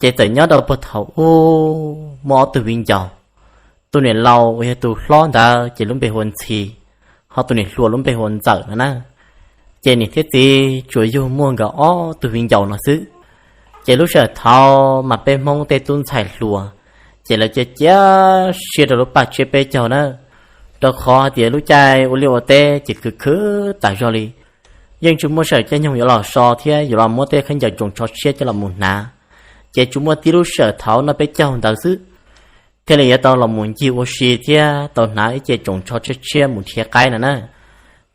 Ces txawm nyob rau puag thaum ub muaj ob tug viv ncaus, tus niam laus uas yog tus hlob ntawd ces lub npe hu ua Ntxhi, ho tus niam hluas lub npe hu ua Ntxawm no na. Ces niam thiab txiv tsuas yug muaj nkawd ob tug viv ncaus no xwb. Ces lub sij hawm thaud mas peb Hmoob tej tub ntxhais hluas, ces lawv cia cia siab rau lub paj tsiab peb caug na, rau qhov hais tias lub caij ua liaj ua teb ces khwv khwv tas zog li, yeej tsis muaj sij hawm caij nyoog yuav los so thiab yuav los muab tej khaub ncaws tsoos tsho tshiab coj los mus hnav. Ces tsuas muaj tib lub sij hawm thaud noj peb caug ntawd xwb, thiaj li yuav tau los mus ncig ua si thiab tau hnav ib ce tsoos tsho tshiab tshiab mus nrhiav qaib no na.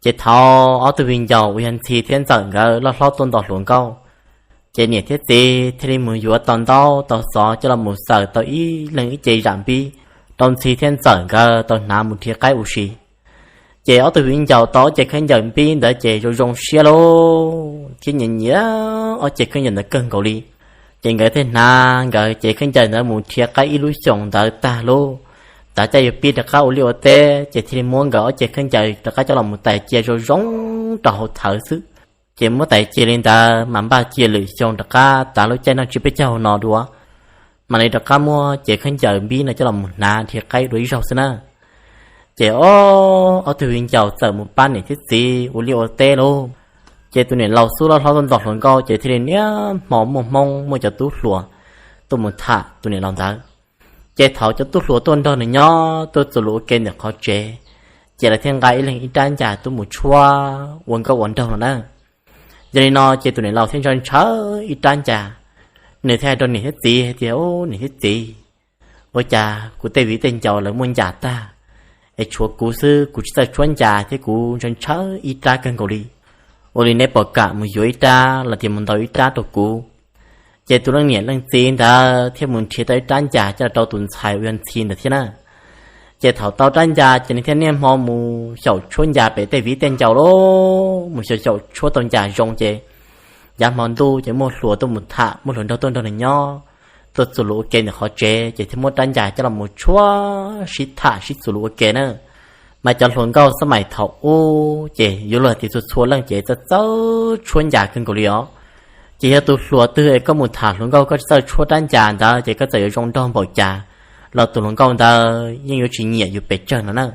Ces thaud ob tug viv ncaus uas yog Ntxhi thiab Ntxawm nkawd loj hlob tuaj nto hluas nkauj, ces niam thiab txiv thiaj li mus yuav tau ntaub tau xov coj los mus xaws tau ib leeg ib ce zam npib rau Ntxhi thiab Ntxawm nkawd tau hnav mus nrhiav qaib ua si. Ces ob tug viv ncaus tau ob ce khaub ncaws npib ntawd ces zoo zoo siab lauj thiab nyiam nyiam ob ce khaub ncaws ntawd kawg nkaus li. Ces nkawd thiaj hnav nkawd ce khaub ncaws ntawd mus nrhiav qaib ib lub xyoos ntawd tag lauj, tav caij yuav pib rov qab ua liaj ua teb ces thiaj li muab nkawd ob ce khaub ncaws rov qab coj los mus tais cia zoo zoo rau hauv thawv xwb. Ces muab tais cia li ntawd mas npaj cia lwm xyoo rov qab tav lub caij noj tsiab peb caug no dua, mam li rov qab muab ce khaub ncaws npib no coj los mus hnav nrhiav qaib dua ib zaug xwb na. Ces ob, ob tug viv ncaus txawm mus pab niam thiab txiv ua liaj ua teb lauj. Ces tus niam laus xub loj hlob tuaj nto hluas nkauj ces thiaj li niaj hmo muaj Hmoob muaj cov tub hluas tuaj mus tham tus niam laus ntawd. Ces thaum cov tub hluas tuaj nrog nws nyob tuaj txuas lus ua ke ntawm qhov tsev, ces lawv thiaj nqa ib leeg ib rab ncas tuaj mus tshuab ua nkauj ua nraug no na. Yog li no ces tus niam laus thiaj ntshaw ntshaw ib rab ncas, nws thiaj hais rau niam thiab txiv hais tias, Ub, niam thiab txiv, ua cas kuv tej viv tej ncaus lawv muaj ncas tag, es tshuav kuv xwb, kuv tsis txawj tshuab ncas thiab kuv ntshaw ntshaw ib rab kawg nkaus li. Ua li neb puas kam mus yuav ib rab los tias mus ntaus ib rab rau kuv? Ces tus leej niam leej txiv ntawd thiaj mus nrhiav tau ib rab ncas coj los rau tus ntxhais uas yog Ntxhi ntawd thiab na. Ces thaum tau rab ncas ces nws thiaj niaj hmo mus xyaum tshuab ncas pem tej viv tej ncaus lauj, mus xyaum xyaum tshuab tau ncas zoo ces yav hmo ntuj ces muaj hluas tuaj mus tham, muaj hluas nraug tuaj nrog nws nyob, tuaj txuas lus ua ke ntawm qhov tsev ces thiaj muab rab ncas coj los mus tshuab sib tham sib txuas lus ua ke na. Mas cov hluas nkauj xab maim thaum ub ces yuav luag tias txhua txhua leej ces txawj txawj tshuab ncas kawg nkaus li os. Ces yog tus hluas twg es koj mus tham hluas nkauj koj tsis txawj tshuab rab ncas ntawd ces koj txawm yuav zoo nraug npaum cas los tus hluas nkauj ntawd yeej yuav tsis nyiam yus pes tsawg no na.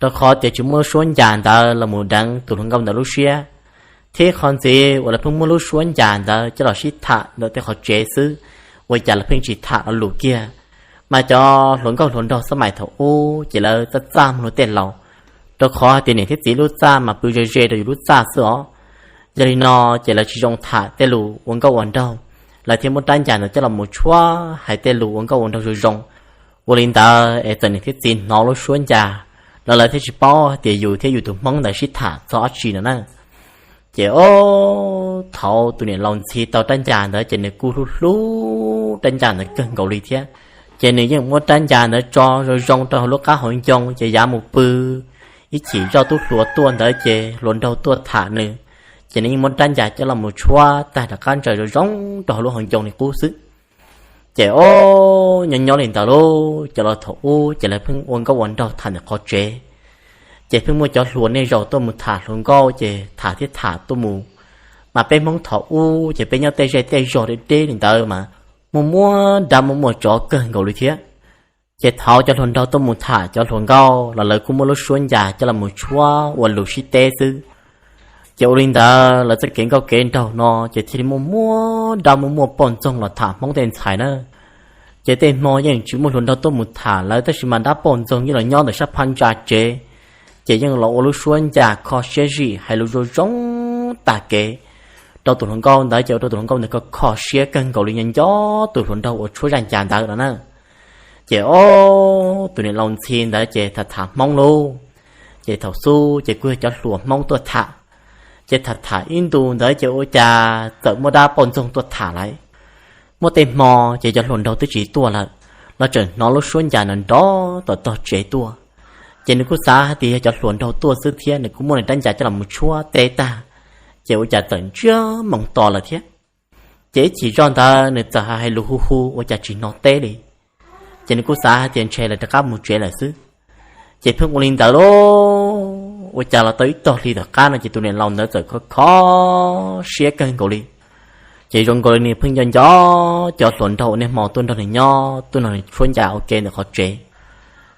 Rau qhov tias tsis muaj lub suab ncas ntawd los mus deev tus hluas nkauj ntawd lub siab, thiab qhov ntxiv uas lawv pheej muab lub suab ncas ntawd coj los sib tham ntawm tej qhov tsev xwb, ua cas lawv pheej tsis tham lo lus kiag. Mas cov hluas nkauj hluas nraug xab maim thaum ub ces lawv txaj txaj muag luag tej laus, rau qhov hais tias niam thiab txiv lub txaj mas pw ze ze rau yus lub txaj xwb os. Yog li no ces lawv tsis zoo tham tej lus ua nkauj ua nraug, lawv thiaj muab rab ncas ntawd coj los mus tshuab hais tej lus ua nkauj ua nraug zoo zoo. Ua li ntawd es txawm niam thiab txiv hnov lub suab ncas los lawv thiaj tsis paub hais tias yus thiab yus tus hmoob ntawd sib tham txog dab tsi no na. Ces ob, thaum tus niam laus Ntxhi tau rab ncas ntawd ces nws kuj hlub hlub rab ncas ntawd kawg nkaus li thiab. Ces nws yeej muab rab ncas ntawd tso zoo zoo rau hauv lub qab hauv ncoo ces yav mus pw ib chim zoj tub hluas tuaj ntawd ces hluas nraug tuaj tham nws, ces nws yeej muab rab ncas coj los mus tshuab tag rov qab ntsaws zoo zoo rau hauv lub hauv ncoo li qub xwb. Ces ob, nyob nyob li ntawd lauj, cov laus thaum ub ces lawv pheej ua nkauj ua nraug tham ntawm qhov tsev. Ces pheej muaj cov hluas nej zaus tuaj mus tham hluas nkauj ces tham thiab tham tuaj mus. Mas peb hmoob thaum ub ces peb nyob tej zej tej zog deb deb li ntawd mas muaj muaj dab muaj muaj tsov kawg nkaus li thiab. Ces thaum cov hluas nraug tuaj mus tham cov hluas nkauj los lawv kuj muab lub suab ncas coj los mus tshuab ua lus sib teb xwb. Ces ua li ntawd lawv txoj kev nkauj kev nraug no ces thiaj li muaj muaj dab muaj muaj poj ntxoog los tham hmoob tej ntxhais na. Ces tej hmo yeej tsis muaj hluas nraug tuaj mus tham lawv tab sis mas dab poj ntxoog yeej los nyob ntawm sab phab ntsa tsev, ces yeej los ua lub suab ncas kho siab zim hais lus zoo zoo tag kev rau tus hluas nkauj ntawd ces ua rau tus hluas nkauj ntawd kho kho siab kawg nkaus li nyob nco tus hluas nraug uas tshuab zaj ncas ntawd no na. Ces ob, tus niam laus Ntxhi ntawd ces tham tham hmoob lauj. Ces thaum xub ces kuj yog cov hluas hmoob tuaj tham. Ces tham tham ib ntus ntawd ces ua cas txawm muaj dab poj ntxoog tuaj tham lawm. Muaj tej hmo ces cov hluas nraug twb tsis tuaj lawm, los tseem hnov lub suab ncas nrov nrov tom tog tsev tuaj. Ces nws kuj xav hais tias yog cov hluas nraug tuaj xwb thiab nws kuj muab nws rab ncas coj los mus tshuab teb tag, ces ua cas txawm ntsiag moo to lawm thiab. Ces ib chim zoj ntawd nws txawm hais hais lus hu hu ua cas tsis hnov teb li. Ces nws kuj xav hais tias ntshe lawv rov qab mus tsev lawm xwb. Ces pheej ua li ntawd lauj, ua cas los tau ib tog hli tom qab no ces tus niam laus ntawd txawm kho kho siab kawg nkaus li. Ces zoo nkaus li nws pheej nco nco cov hluas nraug uas niaj hmo tuaj nrog nws nyob tuaj nrog nws tshuab ncas ua ke ntawm qhov tsev.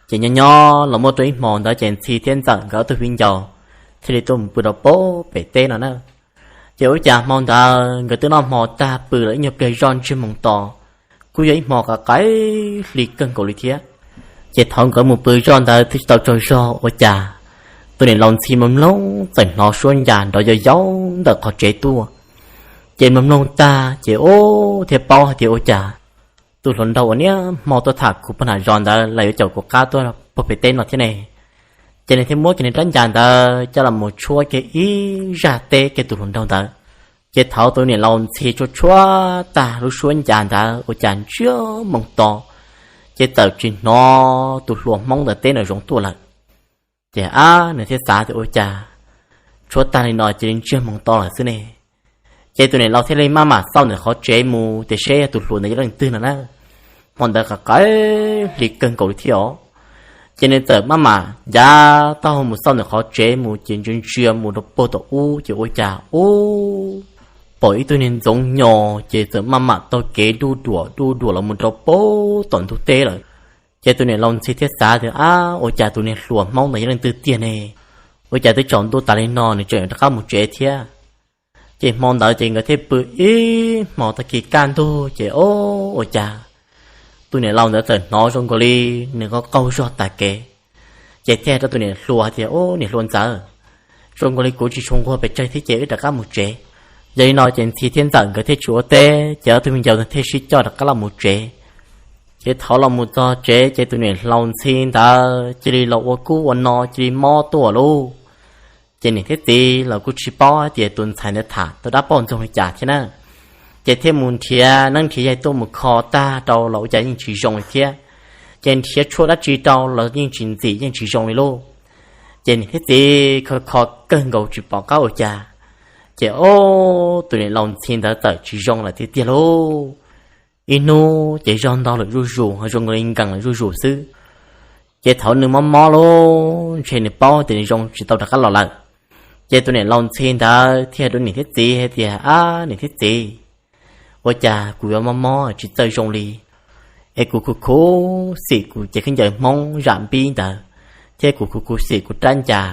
Ces nyob nyob los muaj rau ib hmo ntawd ces Ntxhi thiab Ntxawm nkawd ob tug viv ncaus thiaj li tuaj mus pw rau pem teb no na. Ces ua cas hmo ntawd nkawd twb noj hmo tag pw lawm ib nyuag pliag zoj ntsiag moos to, kuj yog ib hmo qaim qaim hli kawg nkaus li thiab. Ces thaum nkawd mus pw zoj ntawd twb tsis tau tsaug zog ua cas tus niam laus Ntxhi mloog mloog txawm hnov suab ncas nrov yau yau ntawm qhov tsev tuaj. Ces mloog mloog tag ces ub thiaj paub hais tias ua cas tus hluas nraug uas niaj hmo tuaj tham kuv pog nram zos ntawd los yuav caum kuv qab tuaj pem teb no thiab ne. Ces nws thiaj muab kiag nws rab ncas ntawd coj los mus tshuab kiag ib zaj teb kiag tus hluas nraug ntawd. Ces thaum tus niam laus Ntxhi tshuab tshuab tag lub suab ncas ntawd ua cas ntsiag moos to, ces txawm tsis hnov tus hluas Hmoob ntawd teb nraum zoov tuaj lawm. Ces ab nws thiaj xav tias ua cas tshuab tag li no cia li ntsiag moos to lawm xwb ne. Ces tus niam laus thiaj li maj mam xauj ntawm qhov tsev mus tias seb yog tus hluas ntawd yog leej twg no na. Hmo ntawd qaim qaim hli kawg nkaus li thiab os. Ces nws txawm maj mam ncav taub hau mus xauj ntawm qhov tsev mus ces ntsia ntsia mus rau puag tom ub ces ua cas ub, pom ib tug niag ntxoov nyos ces txawm maj mam taug kev duj duam duj duam los mus rau puag tom ntug teb lawm. Ces tus niam laus Ntxhi thiaj xav tias ab ua cas tus niag hluas Hmoob ntawd yog leej twg tiag ne, ua cas twb tsaus ntuj tas li no nws tseem rov qab mus tsev thiab. Ces hmo ntawd ces nkawd thiaj pw ib hmo tag kis kaj ntug ces ub ua cas tus niam laus ntawd txawm hnov zoo nkaus li nws qaug qaug zog tas kev. Ces thiaj hais rau tus niam hluas hais tias ub niam hluas Ntxawm, zoo nkaus li kuv tsis tshua nquag pes tsawg thiab ces wb rov qab mus tsev. Yog li no ces Ntxhi thiab Ntxawm nkawd thiaj tsis ua teb ces ob tug me ncaus ntawd thiaj sib coj rov qab los mus tsev. Ces thaum los mus txog tsev ces tus niam laus Ntxhi ntawd cia li los ua kub ua no cia li mob tuaj lauj. Ces niam thiab txiv los kuj tsis paub hais tias tus ntxhais ntawd tham tau dab poj ntxoog li cas thiab na. Ces thiaj mus nrhiav neeb nrhiav yaig tuaj mus kho tag rau los ua cas yeej tsis zoo li thiab. Ces nrhiav tshuaj dab tsi rau los yeej tsis ntxim yeej tsis zoo li lauj. Ces niam thiab txiv kho kho kawg nkaus tsis pom qab ua cas. Ces ob tus niam laus Ntxhi ntawd txawm tsis zoo lawm tiag tiag lauj. Ib hnub ces zog ntog lawm zuj zus ho zoo nkaus li nkees lawm zuj zus xwb. Ces thaum nws mob mob lauj ntshe nws paub tias nws zoo tsis tau rov qab los lawm. Ces tus niam laus Ntxhi ntawd thiaj hais rau niam thiab txiv hais tias ab niam thiab txiv, ua cas kuv yuav mob mob tsis txawj zoo li, es kuv khuv khuv xim kuv cev khaub ncaws Hmoob zam npib ntawd, thiab kuv khuv khuv xim kuv rab ncas,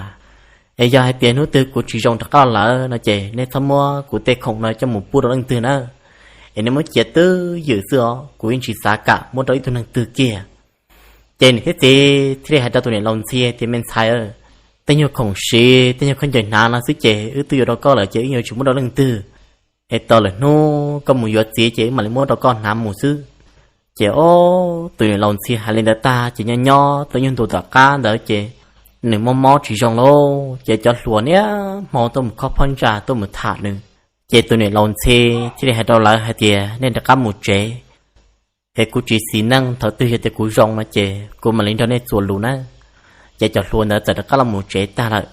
es yog hais tias hnub twg kuv tsis zoo rov qab los lawm no ces nej txhob muab kuv tej khoom no coj mus pub rau leej twg na, es nej muab cia twj ywm xwb os, kuv yeej tsis xav kam muab rau ib tug neeg twg kiag. Ces niam thiab txiv thiaj li hais rau tus niam laus Ntxhi tias me ntxhais, tej nyuag khoom siv tej nyuag khaub ncaws hnav no xwb ces wb twb yuav rau koj lawm ces wb yuav tsis muab rau leej twg, es tos lawm hnub koj mus yuav txiv ces wb mam li muab rau koj hnav mus xwb. Ces ob tus niam laus Ntxhi hais li ntawd tag ces nyob nyob tau nyuag ntu tom qab ntawd ces nws mob mob tsis zoo lauj, ces cov hluas niaj hmo tuaj mus khob phab ntsa tuaj mus tham nws. Ces tus niam laus Ntxhi thiaj li hais rau lawv hais tias nej rov qab mus tsev, es kuv tsis xis neej, thaum twg yog tias kuv zoo no ces kuv mam li nrog nej txuas lus na. Ces cov hluas ntawd txawm rov qab los mus tsev tag lawm.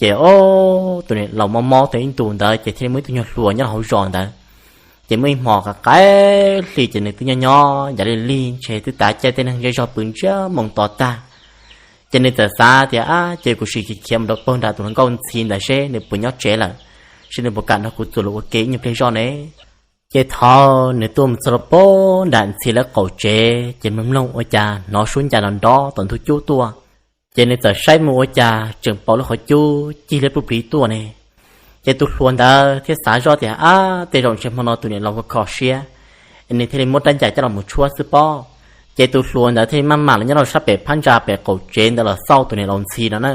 Ces ob tus niam laus mob mob tau ib ntus ntawd ces thiaj li muaj ib tug nyuag hluas nyob hauv zos ntawd. Ces muaj ib hmos qaim qaim hli ces nws twb nyob nyob yav lig lig ntshe twb tav caij tej neeg zej zog pw ntsiag moos to tag. Ces nws txawm xav tias ab ces kuv sim khiav khiav mus rau pem nram tus hluas nkauj Ntxhi ntawd seb nws puas nyob tsev lawm, seb nws puas kam nrog kuv txuas lus ua ke ib nyuag pliag zoj ne. Ces thaum nws tuaj mus txog rau pem nram Ntxhi lawv qaum tsev ces mloog mloog ua cas hnov suab ncas nrov nrov tom ntug cub tuaj. Ces nws txawm saib mus ua cas tseem pom lub qhov cub cig liab pluj pliv tuaj ne. Ces tus hluas ntawd thiaj xav zoj tias ab tej zaum ntshe hmo no tus niam laus kho kho siab, es nws thiaj li muab rab ncas coj los mus tshuab xwb pob. Ces tus hluas ntawd thiaj li maj mam los nyob rau sab pem phab ntsa pem qaum tsev ntawd los xauj tus niam laus Ntxhi no na.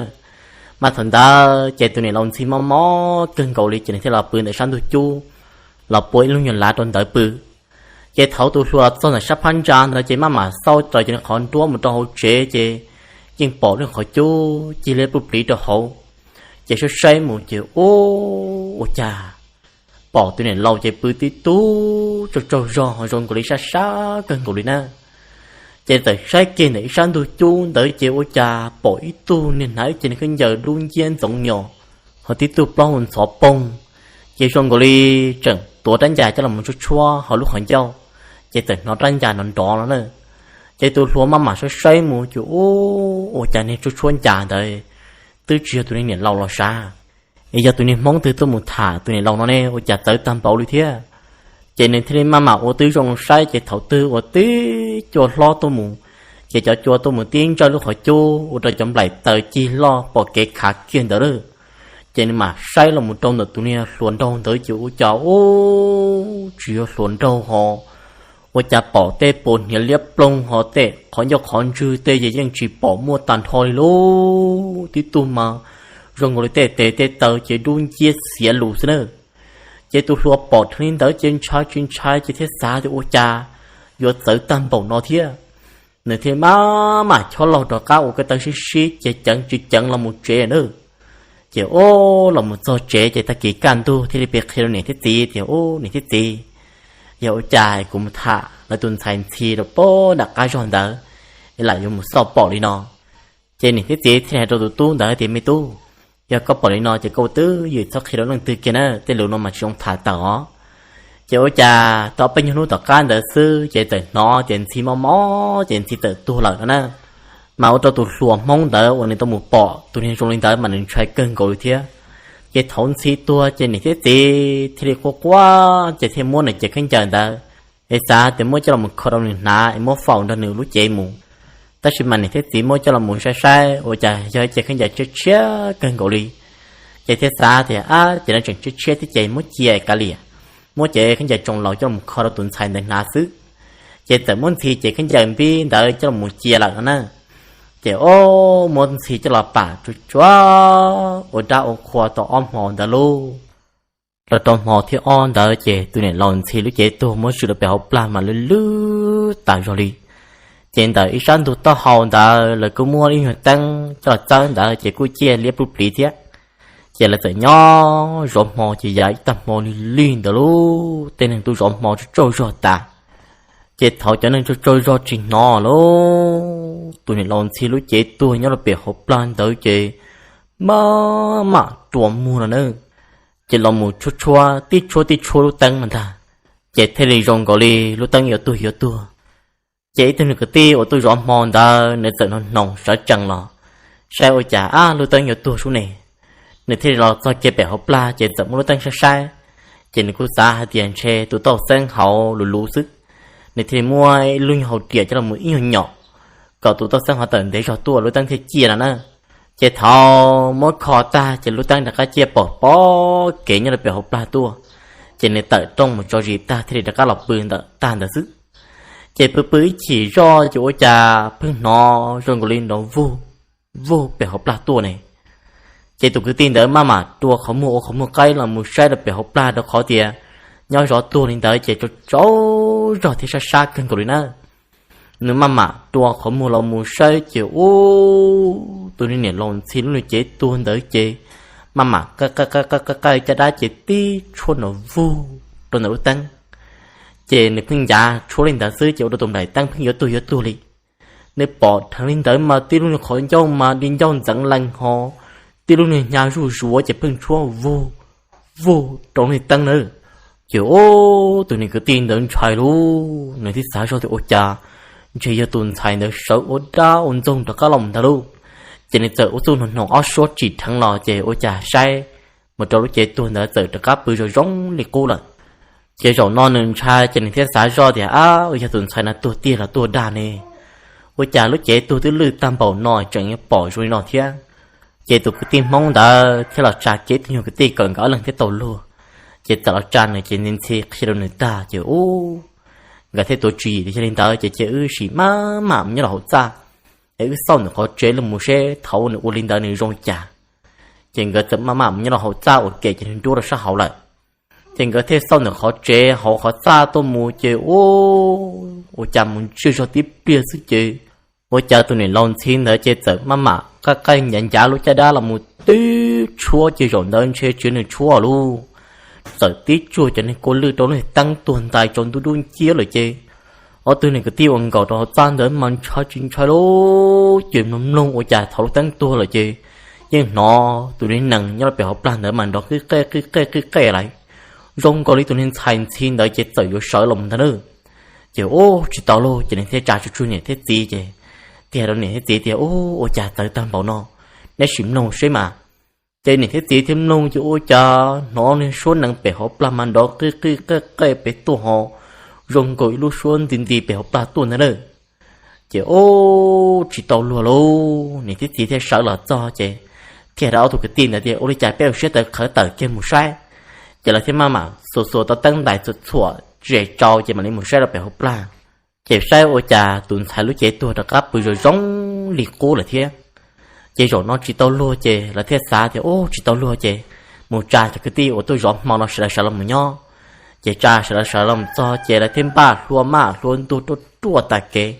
Mas thaum ntawd ces tus niam laus Ntxhi mob mob kawg nkaus li ces nws thiaj los pw ntawm sab ntug cub, los pua ib lub nyuag lav rau ntawd pw. Ces thaum tus hluas los txog ntawm sab phab ntsa ntawd ces maj mam xauj raws cov qhov nruab mus rau hauv tsev ces yeej pom lub qhov cub cig liab pluj pliv rau hauv. Ces saib saib mus ces ub ua cas pom tus niam laus ces pw tib tug tsaug tsaug zog ho zoo nkaus li sab sab kawg nkaus li na. Ces txawm saib kiag ntawm ib sab ntug cub ntawd ces ua cas pom ib tug niag hnav ib ce khaub ncaws dub nciab ntxoov nyos, ho tib tug plaub hau ntxhov poog, ces zoo nkaus li tseem tuav rab ncas coj los mus tshuab tshuab hauv lub qhov ncauj, ces txawm hnov rab ncas nrov nrov no na. Ces tus hluas maj mam saib saib mus ces ub ua cas niag tshuab tshuab ncas ntawd twb tsis yog tus niag niam laus los sav, es yog tus niag Hmoob twg tuaj mus tham tus niam laus no ne ua cas txawv tag npaum li thiab. Ces nws thiaj li maj mam ua tib zoo saib ces thaum twg uas tib cua hlob tuaj mus, ces cov cua tuaj mus tib ntsawj lub qhov cub ua rau cov nplaim taws cig loj pom kev khav kiag ntawd lawm. Ces nws mam saib los mus rau ntawm tus niag hluas nraug ntawd ces ua cas ub tsis yog hluas nraug ho, ua cas pom tej puas hniav liab ploog ho tej qhov ncauj qhov ntswg tej ces yeej tsis pom muaj tag nrho li lauj. Tib tug mas zoo nkaus li tej tes tej taw ces dub nciab xiav lus xwb na. Ces tus hluas pom dheev li ntawd ces ntshai tsis ntshai ces thiaj xav tias ua cas yuav txawv tag npaum no thiab. Nws thiaj maj mam chob laug rov qab ua ko taw sib sib ces ceev tsis ceev los mus tsev na. Ces ub los mus txog tsev ces tag kis kaj ntug thiaj li pib qhia rau niam thiab txiv tias ub niam thiab txiv, yog ua cas kuv mus tham lawv tus ntxhais Ntxhi rau pem nram qab zog ntawd es lam yuav mus xauj pom li no. Ces niam thiab txiv thiaj li hais rau tus tub ntawd tias me tub, yog koj pom li no ces koj ua twj ywm txhob qhia rau leej twg kiag na, tej lus no mas tsis zoo tham tawm os. Ces ua cas tau peb nyuag hnub tom qab ntawd xwb ces txawm hnov tias Ntxhi mob mob ces Ntxhi txawm tuag lawm no na. Mas ua rau tus hluas Hmoob ntawd uas nws tau mus pom tus niag zoo li ntawd mas nws ntshai kawg nkaus li thiab. Ces thaum Ntxhi tuag ces niam thiab txiv thiaj li quaj quaj ces thiaj muab nws cev khaub ncaws ntawd es xav tias muab coj los kho rau nws hnav es muab faus nrog nws lub cev mus. Tab sis mas niam thiab txiv muab coj los mus saib saib ua cas yog ib cev khaub ncaws tshiab tshiab kawg nkaus li. Ces thiaj xav tias ab ces no tseem tshiab tshiab thiab ces muab cia kav liam, muab cev khaub ncaws tsoos laus coj los kho rau tus ntxhais ntawd hnav xwb. Ces txawm muab Ntxhi cev khaub ncaws npib ntawd coj los mus cia lawm no na. Ces ub muab Ntxhi coj los pam tsuag tsuag ua dab ua qhua tau ob hmo ntawd lauj. Los rau hmo thib ob ntawd ces tus niam laus Ntxhi lub cev tuag muab tso rau pem hauv plag mas lwj lwj tas zog li. Ces ntawm ib sab ntug taub hau ntawd lawv kuj muab ib nyuag teeb coj los txawb ntawd ces kuj ciaj liab pluj pliv thiab. Ces lawv txawm nyob zov hmo ces yav ib tag hmo li lig ntawd lauj, tej neeg tuaj zov hmo tsaug tsaug zog tas. Ces thaum cov neeg tsaug tsaug zog tsis hnov lauj, tus niam laus Ntxhi lub cev tuag nyob rau pem hauv plag ntawd ces maj mam rua muag no na. Ces los mus tshuab tshuab tib tshuab tib tshuab lub teeb no ntag, ces thiaj li zoo nkaus li lub teeb yuav tuag yuav tuag. Ces ib tug nws kwv tij uas tuaj zov hmo ntawd nws txawm hnoos hnoos sawv tsees los saib ua cas ab lub teeb yuav tuag sub ne. Nws thiaj li los txog kiag pem hauv plag ces txawm muab lub teeb saib saib. Ces nws kuj xav hais tias ntshe tus tauj xeeb hauv luv luv xwb. Nws thiaj li muab ib lub nyuag hau riam coj los mus ib nyuag nyom kom tus tauj xeeb hauv tawm ntev zog tuaj lub teeb thiaj ciaj no na. Ces thaum muab kho tag ces lub teeb rov qab ciaj pom pom kev nyob rau pem hauv plag tuaj. Ces nws tawm rooj mus tso zis tag thiaj li rov qab los pw ntawm tag ntawd xwb. Ces pw pw ib chim zoj ces ua cas pheej hnov zoo nkaus li nrov vug vug pem hauv plag tuaj ne. Ces tus kwv tij ntawd maj mam rua qhov muag ua qhov muag qaib los mus saib rau pem hauv plag rau qhov tias nyob zov tuag li ntawd ces tsaug tsaug zog thiab sab sab kawg nkaus li na. Nws maj mam rua qhov muag los mus saib ces ub, tus niag niam laus Ntxhi lub niag cev tuag ntawd ces maj mam qaij qaij qaij qaij caj dab ces tib tshuab nrov vug rau ntawm lub teeb. Ces nws pheej ncav tshuab li ntawd xwb ces ua rau tus nplaim teeb pheej yuav tuag yuav tuag li. Nws pom dheev li ntawd mas tib lub niag qhov ncauj mas di ncauj ntxeev lees ho, tib lub niag hnyav zuj zuav ces pheej tshuab vug vug rau niag teeb na. Ces ub, tus niag kwv tij ntawd ntshai lauj, nws thiaj xav zoj tias ua cas ntshe yog tus ntxhais ntawd sawv ua dab ua ntxoog rov qab los ntag lauj. Ces nws txawm ua txuj hnoos hnoos ob suab tsim dheev los ces ua cas saib mus rau lub cev tuag ntawd txawm rov qab pw zoo zoo li qub lawm. Ces zaum no nws ntshai ces nws thiaj xav zoj tias ab, yog tus ntxhais no tuag tiag los tuag dag ne, ua cas lub cev tuag twb lwj tag npaum no tseem yuav pom zoo li no thiab. Ces tus kwv tij Hmoob ntawd thiaj los tsa kiag ib tug nyuag kwv tij kom nkawd ob leeg thiaj tau luag. Ces txawm los tsa nws ces ntxhi ntxhi qhia rau nws tag ces ub, nkawd thiaj tuav tswv yim tias yog li ntawd ces cia wb sim maj mam mus nyob rau hauv txaj es wb xauj ntawm qhov tsev los mus seb thaum nws ua li ntawd nws zoo li cas. Ces nkawd txawm maj mam mus nyob rau hauv txaj ua ke ces nws nruab rau sab hauv lawm. Ces nkawd thiaj xauj ntawm qhov tsev hauv qhov txaj tuaj mus ces ub, ua cas mus ntsiag zog tib pliag xwb ces ua cas tus niam laus ntxhi ntawd ces txawm maj mam qaij qaij ncav ncav lub caj dab los mus tib tshuab ces zaum ntawd ntshe tsis yog nws tshuab lauj, txawm tib tsuag cov niag kua lwj rau lub teeb tuag ntais tsaus ntuj dub nciab lawm ces ob tug niag kwv tij uas nkaum rau hauv txaj ntawd mas ntshai tsis ntshai lauj, ces mloog mloog ua cas thaum lub teeb tuag lawm ces yeej hnov tus niag nees nyob rau pem hauv plag ntawd mas nrov qij qej qij qej qij qej lawm, zoo nkaus li tus niag ntxhais ntxhi ntawd ces txawm yuav sawv los ntag na. Ces ub, tsis tau lauj, ces nws thiaj tsa tsuj tsuag niam thiab txiv ces thiaj hais rau niam thiab txiv tias ub, ua cas txawv tag npaum no, neb sim mloog seb mas. Ces niam thiab txiv thiaj mloog ces ua cas hnov niag suab nees pem hauv plag mas nrov qij qij qej qej pem tuaj ho, zoo nkaus ib lub suab nti nti pem hauv plag tuaj ntag na. Ces ub, tsis tau luag lauj, niam thiab txiv thiaj sawv los txog ces thiaj hais rau ob tug kwv tij ntawd tias ua li cas peb ua siab tawv qhawv tawm kiag mus saib. Ces lawv thiaj maj mam xuas xuas tau teeb ntais txhuam txhuam zes tsau ces mam li mus saib rau pem hauv plag. Ces saib ua cas tus ntxhais lub cev tuag rov qab pw zoo zoo li qub lawm thiab. Ces zaum no tsis tau luag ces lawv thiaj xav tias ub, tsis tau luag ces mus tsa cov kwv tij uas tuaj zov hmo no sawv daws sawv los mus nyob. Ces tsa sawv daws sawv los mus txog ces lawv thiaj npaj hlua maj hlua ntug ruaj ruaj tas kev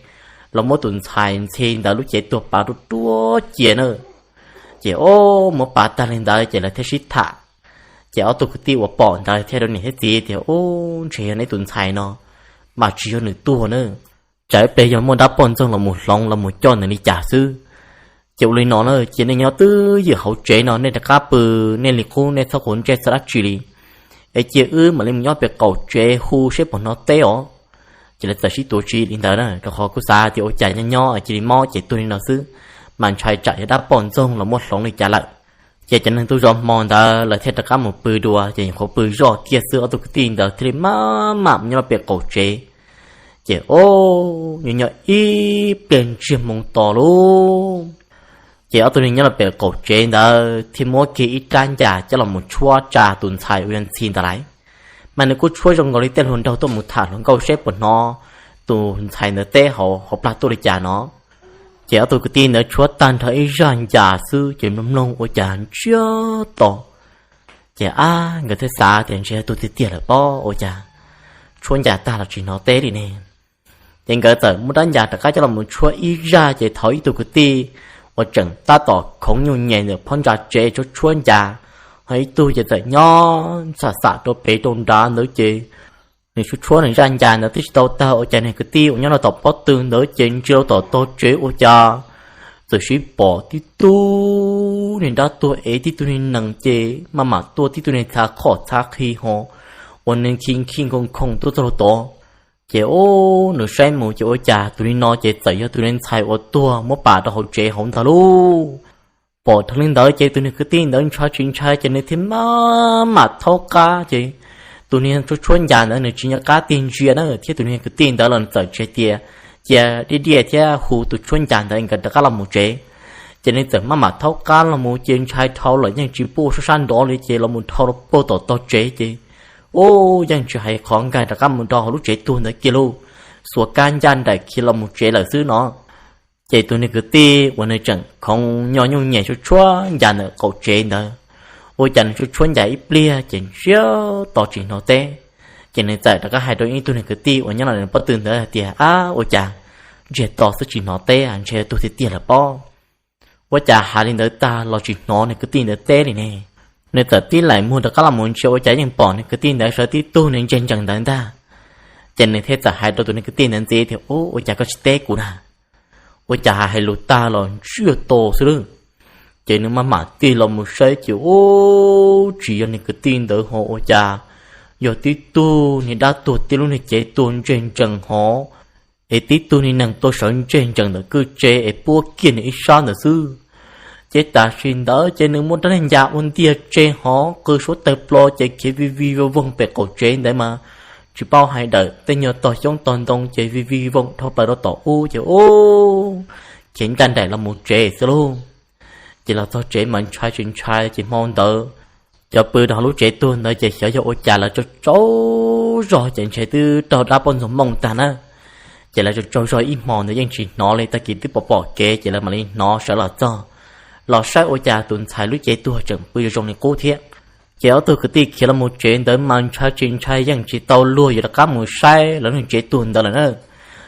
los muab tus ntxhais ntxhi ntawd lub cev tuag pav ruaj ruaj cia na. Ces ub, muab pav tag li ntawd ces lawv thiaj sib tham. Ces ob tug kwv tij uas pom ntawd thiaj rau niam thiab txiv tias ub, ntshe yog neb tus ntxhais no mas tsis yog nws tuag na, tsam ib pliag yog muaj dab poj ntxoog los mus hloov los mus coj nws li cas xwb. Ces ua li no na, ces nej nyob twj ywm hauv tsev no nej rov qab pw nej li qub, nej txhob quav ntsej txog dab tsi li, es cia wb mam li mus nyob pem qaum tsev hu seb puas hnov teb os. Ces lawv txawm sib tuav tswv yim li ntawd na, rau qhov kuj xav tias ua cas nyob nyob cia li mob ces tuag li no xwb, mas ntshai tsam yog dab poj ntxoog los muab hloov li cas lawm. Ces cov neeg tuaj zov hmo ntawd lawv thiaj rov qab mus pw dua, ces nyuam qhuav pw zoj kiag xwb ob tug kwv tij ntawd thiaj li maj mam nyob los pem qaum tsev. Ces ub, nyob nyob ib pliag ntsiag moo to lauj, ces ob tug neeg nyob los pem qaum tsev ntawd thiaj muab kiag ib rab ncas coj los mus tshuab tsa tus ntxhais uas yog ntxhi ntawd lawm. Mas nws kuj tshuab zoo nkaus li tej hluas nraug tuaj mus tham hluas nkauj seb puas hnov tus ntxhais ntawd teb hauv plag tuaj li cas no. Ces ob tug kwv tij ntawd tshuab tag nrho ib zaj ncas xwb ces mloog mloog ua cas ntsiag to. Ces ab, nkawd thiaj xav tias ntshe yog tuag tiag tiag lawm pob, ua cas tshuab ncas tag los tsis hnov teb li ne. Ces nkawd txawm muab rab ncas rov qab coj los mus tshuab ib zaj, ces thaum ib tug kwv tij uas tseem tab tom khoov nyuj nyem ntawm phab ntsa tsev tshuab tshuab ncas, ho ib tug ces txawm nyob xam xam rau pem rau nrad ntawd ces nws tshuab tshuab nws zaj ncas ntawd twb tsis tau tag ua cas niag kwv tij uas nyob rau tom pob tw ntawd ces ntsia rau tom tog tsev ua cas txawm sib pom tib tug niag dab tuag ev tib tug niag nees ces maj mam tuaj tib tug niag txha qhoj txha qhi ho uas nws khi khi nkhoos nkhoos tuaj txog rau tod. Ces ub, nws saib mus ces ua cas tus niag no ces txawm yog tus niag ntxhais uas tuag muab pam rau hauv tsev hauv ntag lauj. Pom dhau li ntawd ces tus niag kwv tij ntawd ntshai tsis ntshai ces nws thiaj maj mam thaub qab ces tus niag tshuab tshuab ncas ntawd nws tsis nco qab tig ntsia na, thiab tus niag kwv tij ntawd los nws txawm tsis hais tias cia diaj diaj thiab hu tus tshuab ncas ntawd nkawd rov qab los mus tsev. Ces nws txawm maj mam thaub qab los mus ces ntshai dhau lawm yeej tsis pub ua sab sab nrov li ces los mus dhau rau puag tom tog tsev ces ub, yeej tsis hais qhov nkag rov qab mus rau hauv lub tsev tuag ntawd kiag lauj, xuas kab ncaj nraim khiav los mus tsev lawm xwb no. Ces tus niag kwv tij uas nws tseem khoov nyo nyuj nyem tshuab tshuab ncas ntawm qaum tsev ntawd, ua cas nws tshuab tshuab ncas ib pliag ces ntsiag to tsis hnov teb. Ces nws txawm rov qab hais rau ib tug niag kwv tij uas nyob los pob tw ntawd hais tias, Ab, ua cas ntsiag to xwb tsis hnov teb, ntshe tuag tiag tiag lawm pob. Ua cas hais li ntawd tag los tsis hnov niag kwv tij ntawd teb li ne. Nws txawm tib laim muag rov qab los mus ntsia ua cas yeej pom niag kwv tij ntawd sawv tib tug nws ntsia ntsees ntawd ntag. Ces nws thiaj txawm hais rau tus niag kwv tij ntawd ntxiv tias, Ub, ua cas koj tsis teb kuv na? Ua cas hais hais lus tag los ntsiag to xwb lawm. Ces nws maj mam tig los mus saib ces ub, tsis yog niag kwv tij ntawd ho ua cas yog tib tug niag dab tuag tib lub niag cev tuag ntseg ntsees hov, es tib tug niag nees tuaj sawv ntseg ntsees ntawm kwj tsev es puab kiag nws ib sab ntawd xwb. Ces tam sim ntawd ces nws muab rab niag ncas ua ntiag tseg hov qw suab tawg plo ces khiav vij vij voog voog pem qaum tsev ntawd mas tsis paub hais dawm tej nyuag tog xyoob tog ntoo ces vij vij voog dhau plaws rau tom ub ces ub, khiav ncaj nraim los mus tsev xwb lauj. Ces los txog tsev mas ntshai tsis ntshai ces hmo ntawd cov pw rau hauv lub tsev tuag ntawd ces xyov yog ua cas lawv tsaug tsaug zog ces ntshe twb raug dab poj ntxoog mooj tag na. Ces lawv tsaug tsaug zog ib hmo ntawd yeej tsis hnov li, tag kis twb pom pom kev ces lawv mam li hnov sawv los txog, los saib ua cas tus ntxhais lub cev tuag tseem pw zoo li qub thiab. Ces ob tug kwv tij khiav los mus tsev ntawd mas ntshai tsis ntshai yeej tsis tau luag yuav rov qab mus saib lawv lub tsev tuag ntawd lawm na.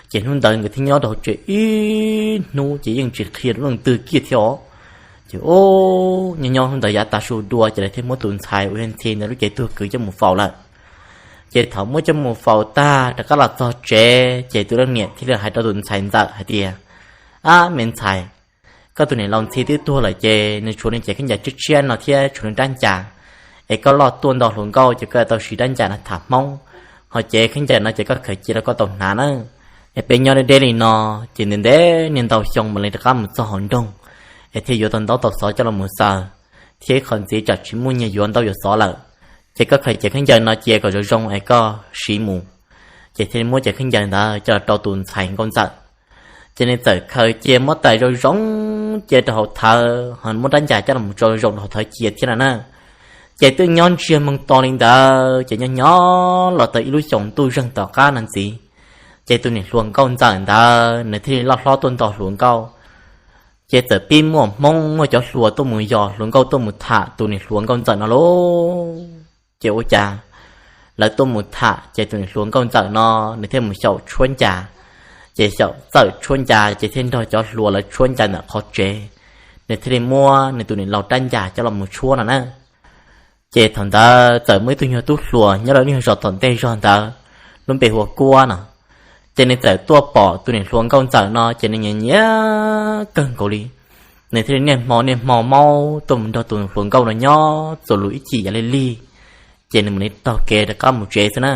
Ces hnub ntawd nkawd thiaj nyob rau hauv tsev ib hnub ces yeej tsis qhia rau leej twg kiag thiab os. Ces ub, nyob nyob hnub ntawd yav tav su dua ces lawv thiaj muab tus ntxhais uas yog ntxhi ntawd lub cev tuag kwv coj mus faus lawm. Ces thaum muab coj mus faus tag rov qab los txog tsev ces tus leej niam thiaj li hais rau tus ntxhais ntxawm hais tias, Ab me ntxhais, koj tus niam laus ntxhi twb tuag lawm ces nws tshuav nws cev khaub ncaws tshiab tshiab no thiab tshuav nws rab ncas, es koj loj tuaj nto hluas nkauj ces koj tau siv rab ncas no tham hmoob, ho cev khaub ncaws no ces koj khaws cia rau koj tau hnav na. Es peb nyob deb deb li no ces ntev ntev niaj ntau xyoo mam li rov qab mus txog hauv nroog, es thiaj yuav tau ntaub tau xov coj los mus xaws, thiab ib qho ntxiv tsam tsis muaj nyiaj yuav ntau yuav xov lawm. Ces koj khaws cov khaub ncaws no cia kom zoo zoo es koj siv mus. Ces thiaj li muab cov khaub ncaws ntawd coj los rau tus ntxhais nkauj ntxawm. Ces nws txawm khaws cia muab tais zoo zoo cia rau hauv thawv, ho muab rab ncas coj los tso zoo rau hauv thawv cia thiab no na. Ces twb nyob ntsiag moo to li ntawd ces nyob nyob los tau ib lub xyoos ntuj zeeg tom qab no ntxiv, ces tus niam hluas nkauj ntxawm ntawd nws thiaj li loj hlob tuaj nto hluas nkauj. Ces txawm pib muaj hmoob muaj cov hluas tuaj mus yos hluas nkauj tuaj mus tham tus niam hluas nkauj ntxawm no lauj. Ces ua cas lawv tuaj mus tham ces tus niam hluas nkauj ntxawm no nws thiaj mus xyaum tshuab ncas. Ces xyaum txawm tshuab ncas ces thiaj nrog cov hluas lawv tshuab ncas ntawm qhov tsev, nws thiaj li muab nws tus niam laus rab ncas coj los mus tshuab no na. Ces thaum ntawd txawm muaj ib tug nyuag tub hluas nyob rau lub zos tom ntej zog ntawd, lub npe hu ua Kuab no. Ces nws txawm tuaj pom tus niam hluas nkauj ntxawm no ces nws nyiam nyiam kawg nkaus li. Nws thiaj li niaj hmo niaj hmo maub tuaj mus nrog tus hluas nkauj no nyob txuas lus ib chim yav lig lig, ces nws mam li taug kev rov qab mus tsev xwb na.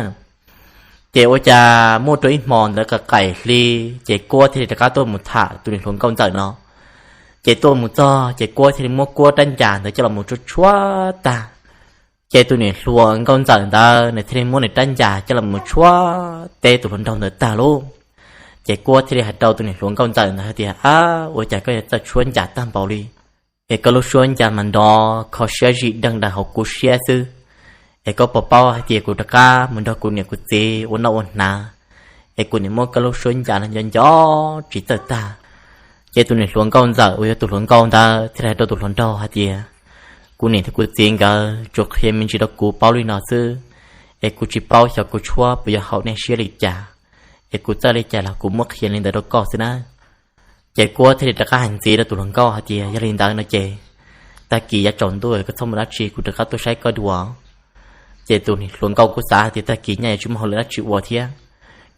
Ces ua cas muaj rau ib hmo ntawd qaim qaim hli, ces Kuab thiaj li rov qab tuaj mus tham tus niam hluas nkauj ntxawm no. Ces tuaj mus txog ces Kuab thiaj li muab Kuab rab ncas ntawd coj los mus tshuab tshuab tag. Ces tus niam hluas nkauj ntxawm ntawd nws thiaj li muab nws rab ncas coj los mus tshuab teb tus hluas nraug ntawd tag lauj. Ces Kuab thiaj li hais rau tus niam hluas nkauj ntxawm ntawd hais tias, Ab, ua cas koj yuav txawj tshuab ncas tag npaum li? Es koj lub suab ncas mas nrov kho siab zim deeg daws hauv kuv siab xwb. Es koj puas paub hais tias kuv rov qab mus nrog kuv niam kuv txiv ua noj ua hnav, es kuv niam muab koj lub suab ncas no nco nco tsis txawj tag. Ces tus niam hluas nkauj ntxawm uas yog tus hluas nkauj ntawd thiaj li hais rau tus hluas nraug hais tias, Kuv niam thiab kuv txiv nkawd tsuas qhia me ntsis rau kuv paub li no xwb, es kuv tsis paub xyov kuv tshuab puas yuav haum nej siab li cas, es kuv txawj li cas los kuv muab qhia li ntawd rau koj xwb na. Ces Kuab thiaj li rov qab hais ntxiv rau tus hluas nkauj hais tias, Yog li ntawd no ces tag kis yav tsaus ntuj koj txhob mus dab tsi, kuv rov qab tuaj saib koj dua. Ces tus hluas nkauj kuj xav hais tias tag kis nyaj yuav tsis muaj hauj lwm dab tsi ua thiab,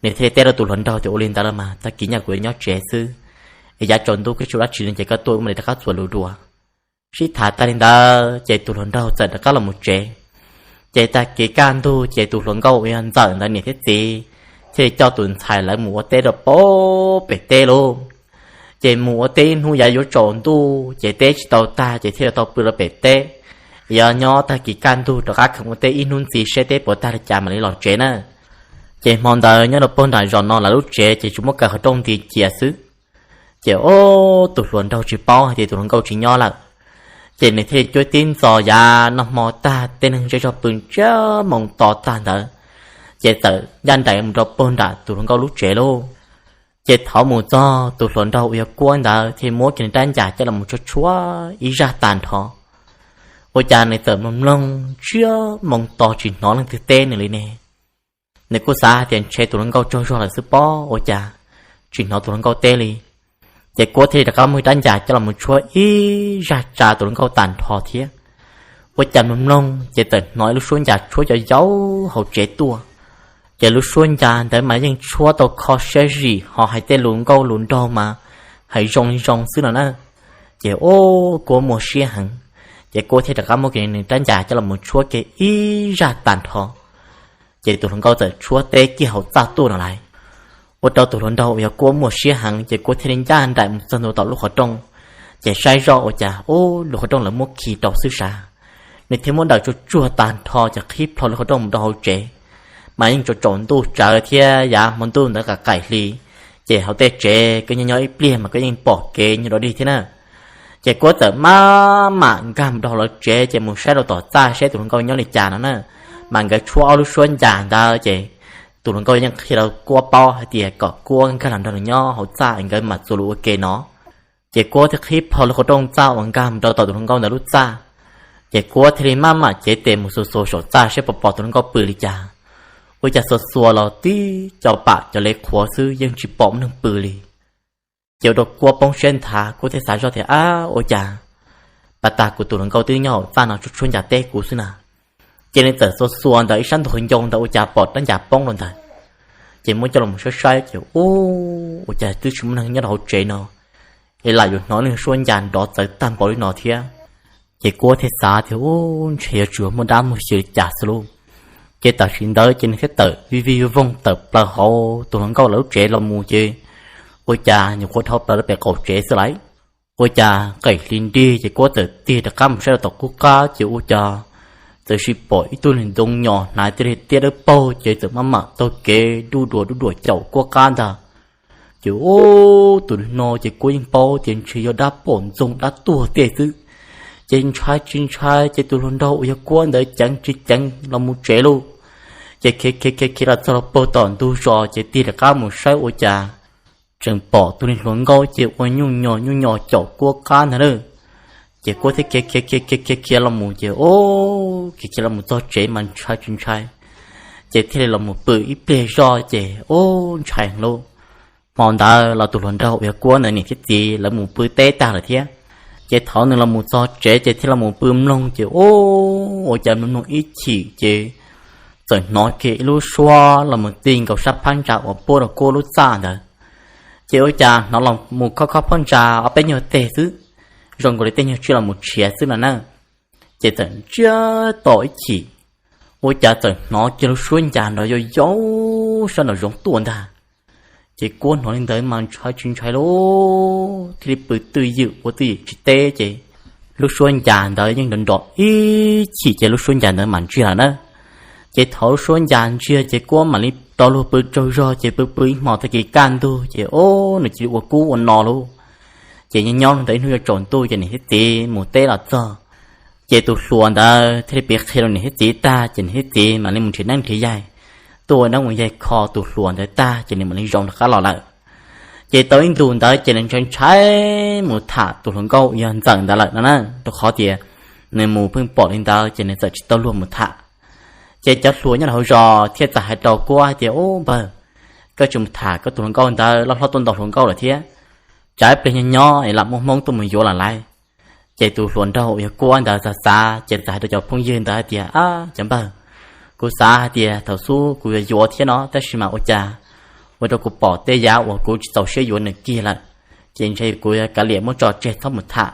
nws thiaj li teb rau tus hluas nraug tias, Ua li ntawd los mas tag kis nyaj kuv yuav nyob tsev xwb, es yav tsaus ntuj koj tsis ua dab tsi no ces koj tuaj wb mam li rov qab txuas lus dua. Sib tham tag li ntawd ces tus hluas nraug txawm rov qab los mus tsev. Ces tag kis kaj ntug ces tus hluas nkauj uas yog ntxawm ntawd niam thiab txiv thiaj li coj tus ntxhais lawv mus ua teb rau pem teb lauj. Ces mus ua teb ib hnub yav yuav tsaus ntuj ces teb tsis tau tag ces thiaj li tau pw rau pem teb. Yog nyob tag kis kaj ntug rov qab kheev ua teb ib hnub ntxiv seb teb puas tag li cas mam li los tsev na. Ces hmo ntawd nyob rau puag nram zos no lawv lub tsev ces tsuas muab kaw qhov rooj nti cia xwb. Ces tus hluas nraug tsis paub hais tias tus hluas nkauj tsis nyob lawm, ces nws thiaj li cuab tib ntxos yav noj hmo tag tej neeg zej zog pw ntsiag moo to tag ntawd, ces txawm ncaj nraim mus rau puag nram tus hluas nkauj lub tsev lauj. Ces thaum mus txog tus hluas nraug uas yog Kuab ntawd thiaj muab kiag nws rab ncas coj los mus tshuab tshuab ib zaj tag nrho. Ua cas nws txawm mloog mloog ntsiag moo to tsis hnov leej twg teb nws li ne. Nws kuj xav hais tias ntshe tus hluas nkauj tsaug zog lawm xwb pob, ua cas tsis hnov tus hluas nkauj teb li. Ces Kuab thiaj li rov qab muab rab ncas coj los mus tshuab ib zaj tsa tus hluas nkauj tag nrho thiab. Ua cas mloog mloog ces txawm hnov ib lub suab ncas tshuab cov yaub hauv tsev tuaj. Ces lub suab ncas ntawd mas yeej tshuab tau kho siab zim ho hais tej lus nkauj lus nraug mas hais zoo li zoo xwb no na. Ces ua Kuab muaj siab heev, ces Kuab thiaj rov qab muab kiag nws rab ncas coj los mus tshuab kiag ib zaj tag nrho. Ces tus hluas nkauj txawm tshuab teb kiag hauv txaj tuaj no lauj. Ua rau tus hluas nraug uas yog Kuab muaj siab heev ces Kuab thiaj li ncaj nraim mus txog ntua tom lub qhov rooj. Ces saib zoj ua cas ub lub qhov rooj lawv muab khi rau xwb sav. Nws thiaj muab daws tsuag tsuag tag nrho ces qhib plho lub qhov rooj mus rau hauv tsev. Mas yeej tsaus tsaus ntuj tsawv thiab yav hmo ntuj ntawd qaim qaim hli, ces hauv tej tsev koj nyob nyob ib pliag mas koj yeej pom kev nyob rau dig thiab na. Ces Kuab txawm maj mam nkag mus rau hauv lawv tsev ces mus saib rau tom txaj seb tus hluas nkauj nyob li cas no na. Mas nkawd tshuab ob lub suab ncas ntawd ces tus hluas nkauj yeej qhia rau Kuab paub hais tias kom Kuab nkag los nrog nws nyob hauv txaj es nkawd mam txuas lus ua ke no. Ces Kuab thiaj qhib plho lub qhov rooj txaj uas nkag mus rau tom tus hluas nkauj ntawd lub txaj. Ces Kuab thiaj li maj mam cev tes mus xuas xuas saum txaj seb puas pom tus hluas nkauj pw li cas. Ua cas xuas xuas los tib co pam cov lev qhuav xwb yeej tsis pom neeg pw li. Ces ua rau Kuab poob siab nthav, Kuab thiaj xav zoj tias, Ab, ua cas pas tas kuv tus hluas nkauj twb nyob hauv txaj no tshuab tshuab ncas teb kuv xwb na. Ces nws txawm xuas xuas ntawm ib sab ntug qhov ncoo ntawd ua cas pom rab ncas poob rau ntawd. Ces muab coj los saib saib ces ub, ua cas twb tsis muaj neeg nyob rau hauv tsev no, es lam yuav hnov neeg suab ncas nrov txawv tag npaum li no thiab. Ces Kuab thiaj xav tias ub, ntshe yuav tsum muaj dab muaj xyw li cas xwb lauj. Ces tam sim ntawd ces nws thiaj tawm vij vij voog tawm plaws hauv tus hluas nkauj lawv lub tsev los mus ces ua cas nyuam qhuav dhau plaws rau pem qaum tsev xwb lauj. Ua cas qeem hli nrig ces Kuab txawm tig rov qab mus saib rau tom qub qab ces ua cas txawm sim pom ib tug niag ntoo nyos hnav tiaj dawb paug ces txawm maj mam taug kev dub duas dub duas caum Kuab qab ntag. Ces ub, tus no ces Kuab yeej paub tias ntshe yog dab pom ntxoog dab tuag tej xwb, ces ntshai tsis ntshai ces tus hluas nraug uas yog Kuab ntawd ceev tsis ceev los mus tsev lauj. Ces khiav khiav khiav khiav los txog rau puag tom ntug zos ces tig rov qab mus saib ua cas tseem pom tus niag hluas nkauj ces ua nyuj nyos nyuj nyos caum Kuab qab ntag lauj. Ces Kuab thiaj khiav khiav khiav khiav khiav khiav los mus ces ub, khiav khiav los mus txog tsev mas ntshai tsis ntshai, ces thiaj li los mus pw ib pliag zoj ces ub, ntshai lauj. Hmo ntawd los tus hluas nraug uas yog Kuab ntawd niam thiab txiv lawv mus pw teb tag lawm thiab. Ces thaum nws los mus txog tsev ces thiaj los mus pw mloog ces ub, ua cas mloog mloog ib chim ces txawm hnov kiag ib lub suab los mus ti nkaus sab phab ntsa uas puab rau Kuab lub txaj ntawd. Ces ua cas hnov los mus khob khob phab ntsa ob peb nyuag teg xwb, zoo nkaus li tej nyuag tsiaj los mus tshiav xwb no na. Ces txawm ntsiag to ib chim, ua cas txawm hnov kiag lub suab ncas nrov yau yau sab nraum zoov tuaj ntag. Ces Kuab hnov li ntawd mas ntshai tsis ntshai lauj, thiaj li pw twj ywm ua twj ywm tsis teb ces lub suab ncas ntawd yeej nrov nrov ib chim ces lub suab ncas ntawd mam ntsiag lawm na. Ces thaum lub suab ncas ntsiag ces Kuab mam li rov luag pw tsaug zog ces pw pw ib hmos tag kis kaj ntug ces ub, nws cia li ua kub ua no lauj. Ces nyob nyob ntawd ib hnub yuav tsaus ntuj ces niam thiab txiv mus teb los txog. Ces tus hluas ntawd thiaj li piav qhia rau niam thiab txiv tag ces niam thiab txiv mam li mus nrhiav neeb nrhiav yaig tuaj ua neeb ua yaig kho tus hluas ntawd tag ces nws mam li zoo rov qab los lawm. Ces tau ib ntus ntawd ces nws ntshai ntshai mus tham tus hluas nkauj uas yog Ntxawm ntawd lawm no na, rau qhov tias nws mus pheej pom li ntawd ces nws txawm tsis tau luag mus tham. Ces cov hluas nyob rau hauv zos thiaj txawm hais rau Kuab hais tias, Ub npawg, koj tsis mus tham koj tus hluas nkauj ntawd, loj hlob tuaj ntau hluas nkauj lawm thiab, tsam ib pliag nyob nyob es lam muaj hmoob tuaj mus yuav los lawm. Ces tus hluas nraug uas yog Kuab ntawd xav xav ces txawm hais rau cov phooj ywg ntawd hais tias, Ab cov npawg, kuv xav hais tias thaum xub kuv yuav yuav thiab no tab sis mas ua cas ua rau kuv pom tej yam uas kuv tsis txaus siab yuav nws kiag lawm, ces ntshe kuv yuav kav liam muab tso tseg txhob mus tham.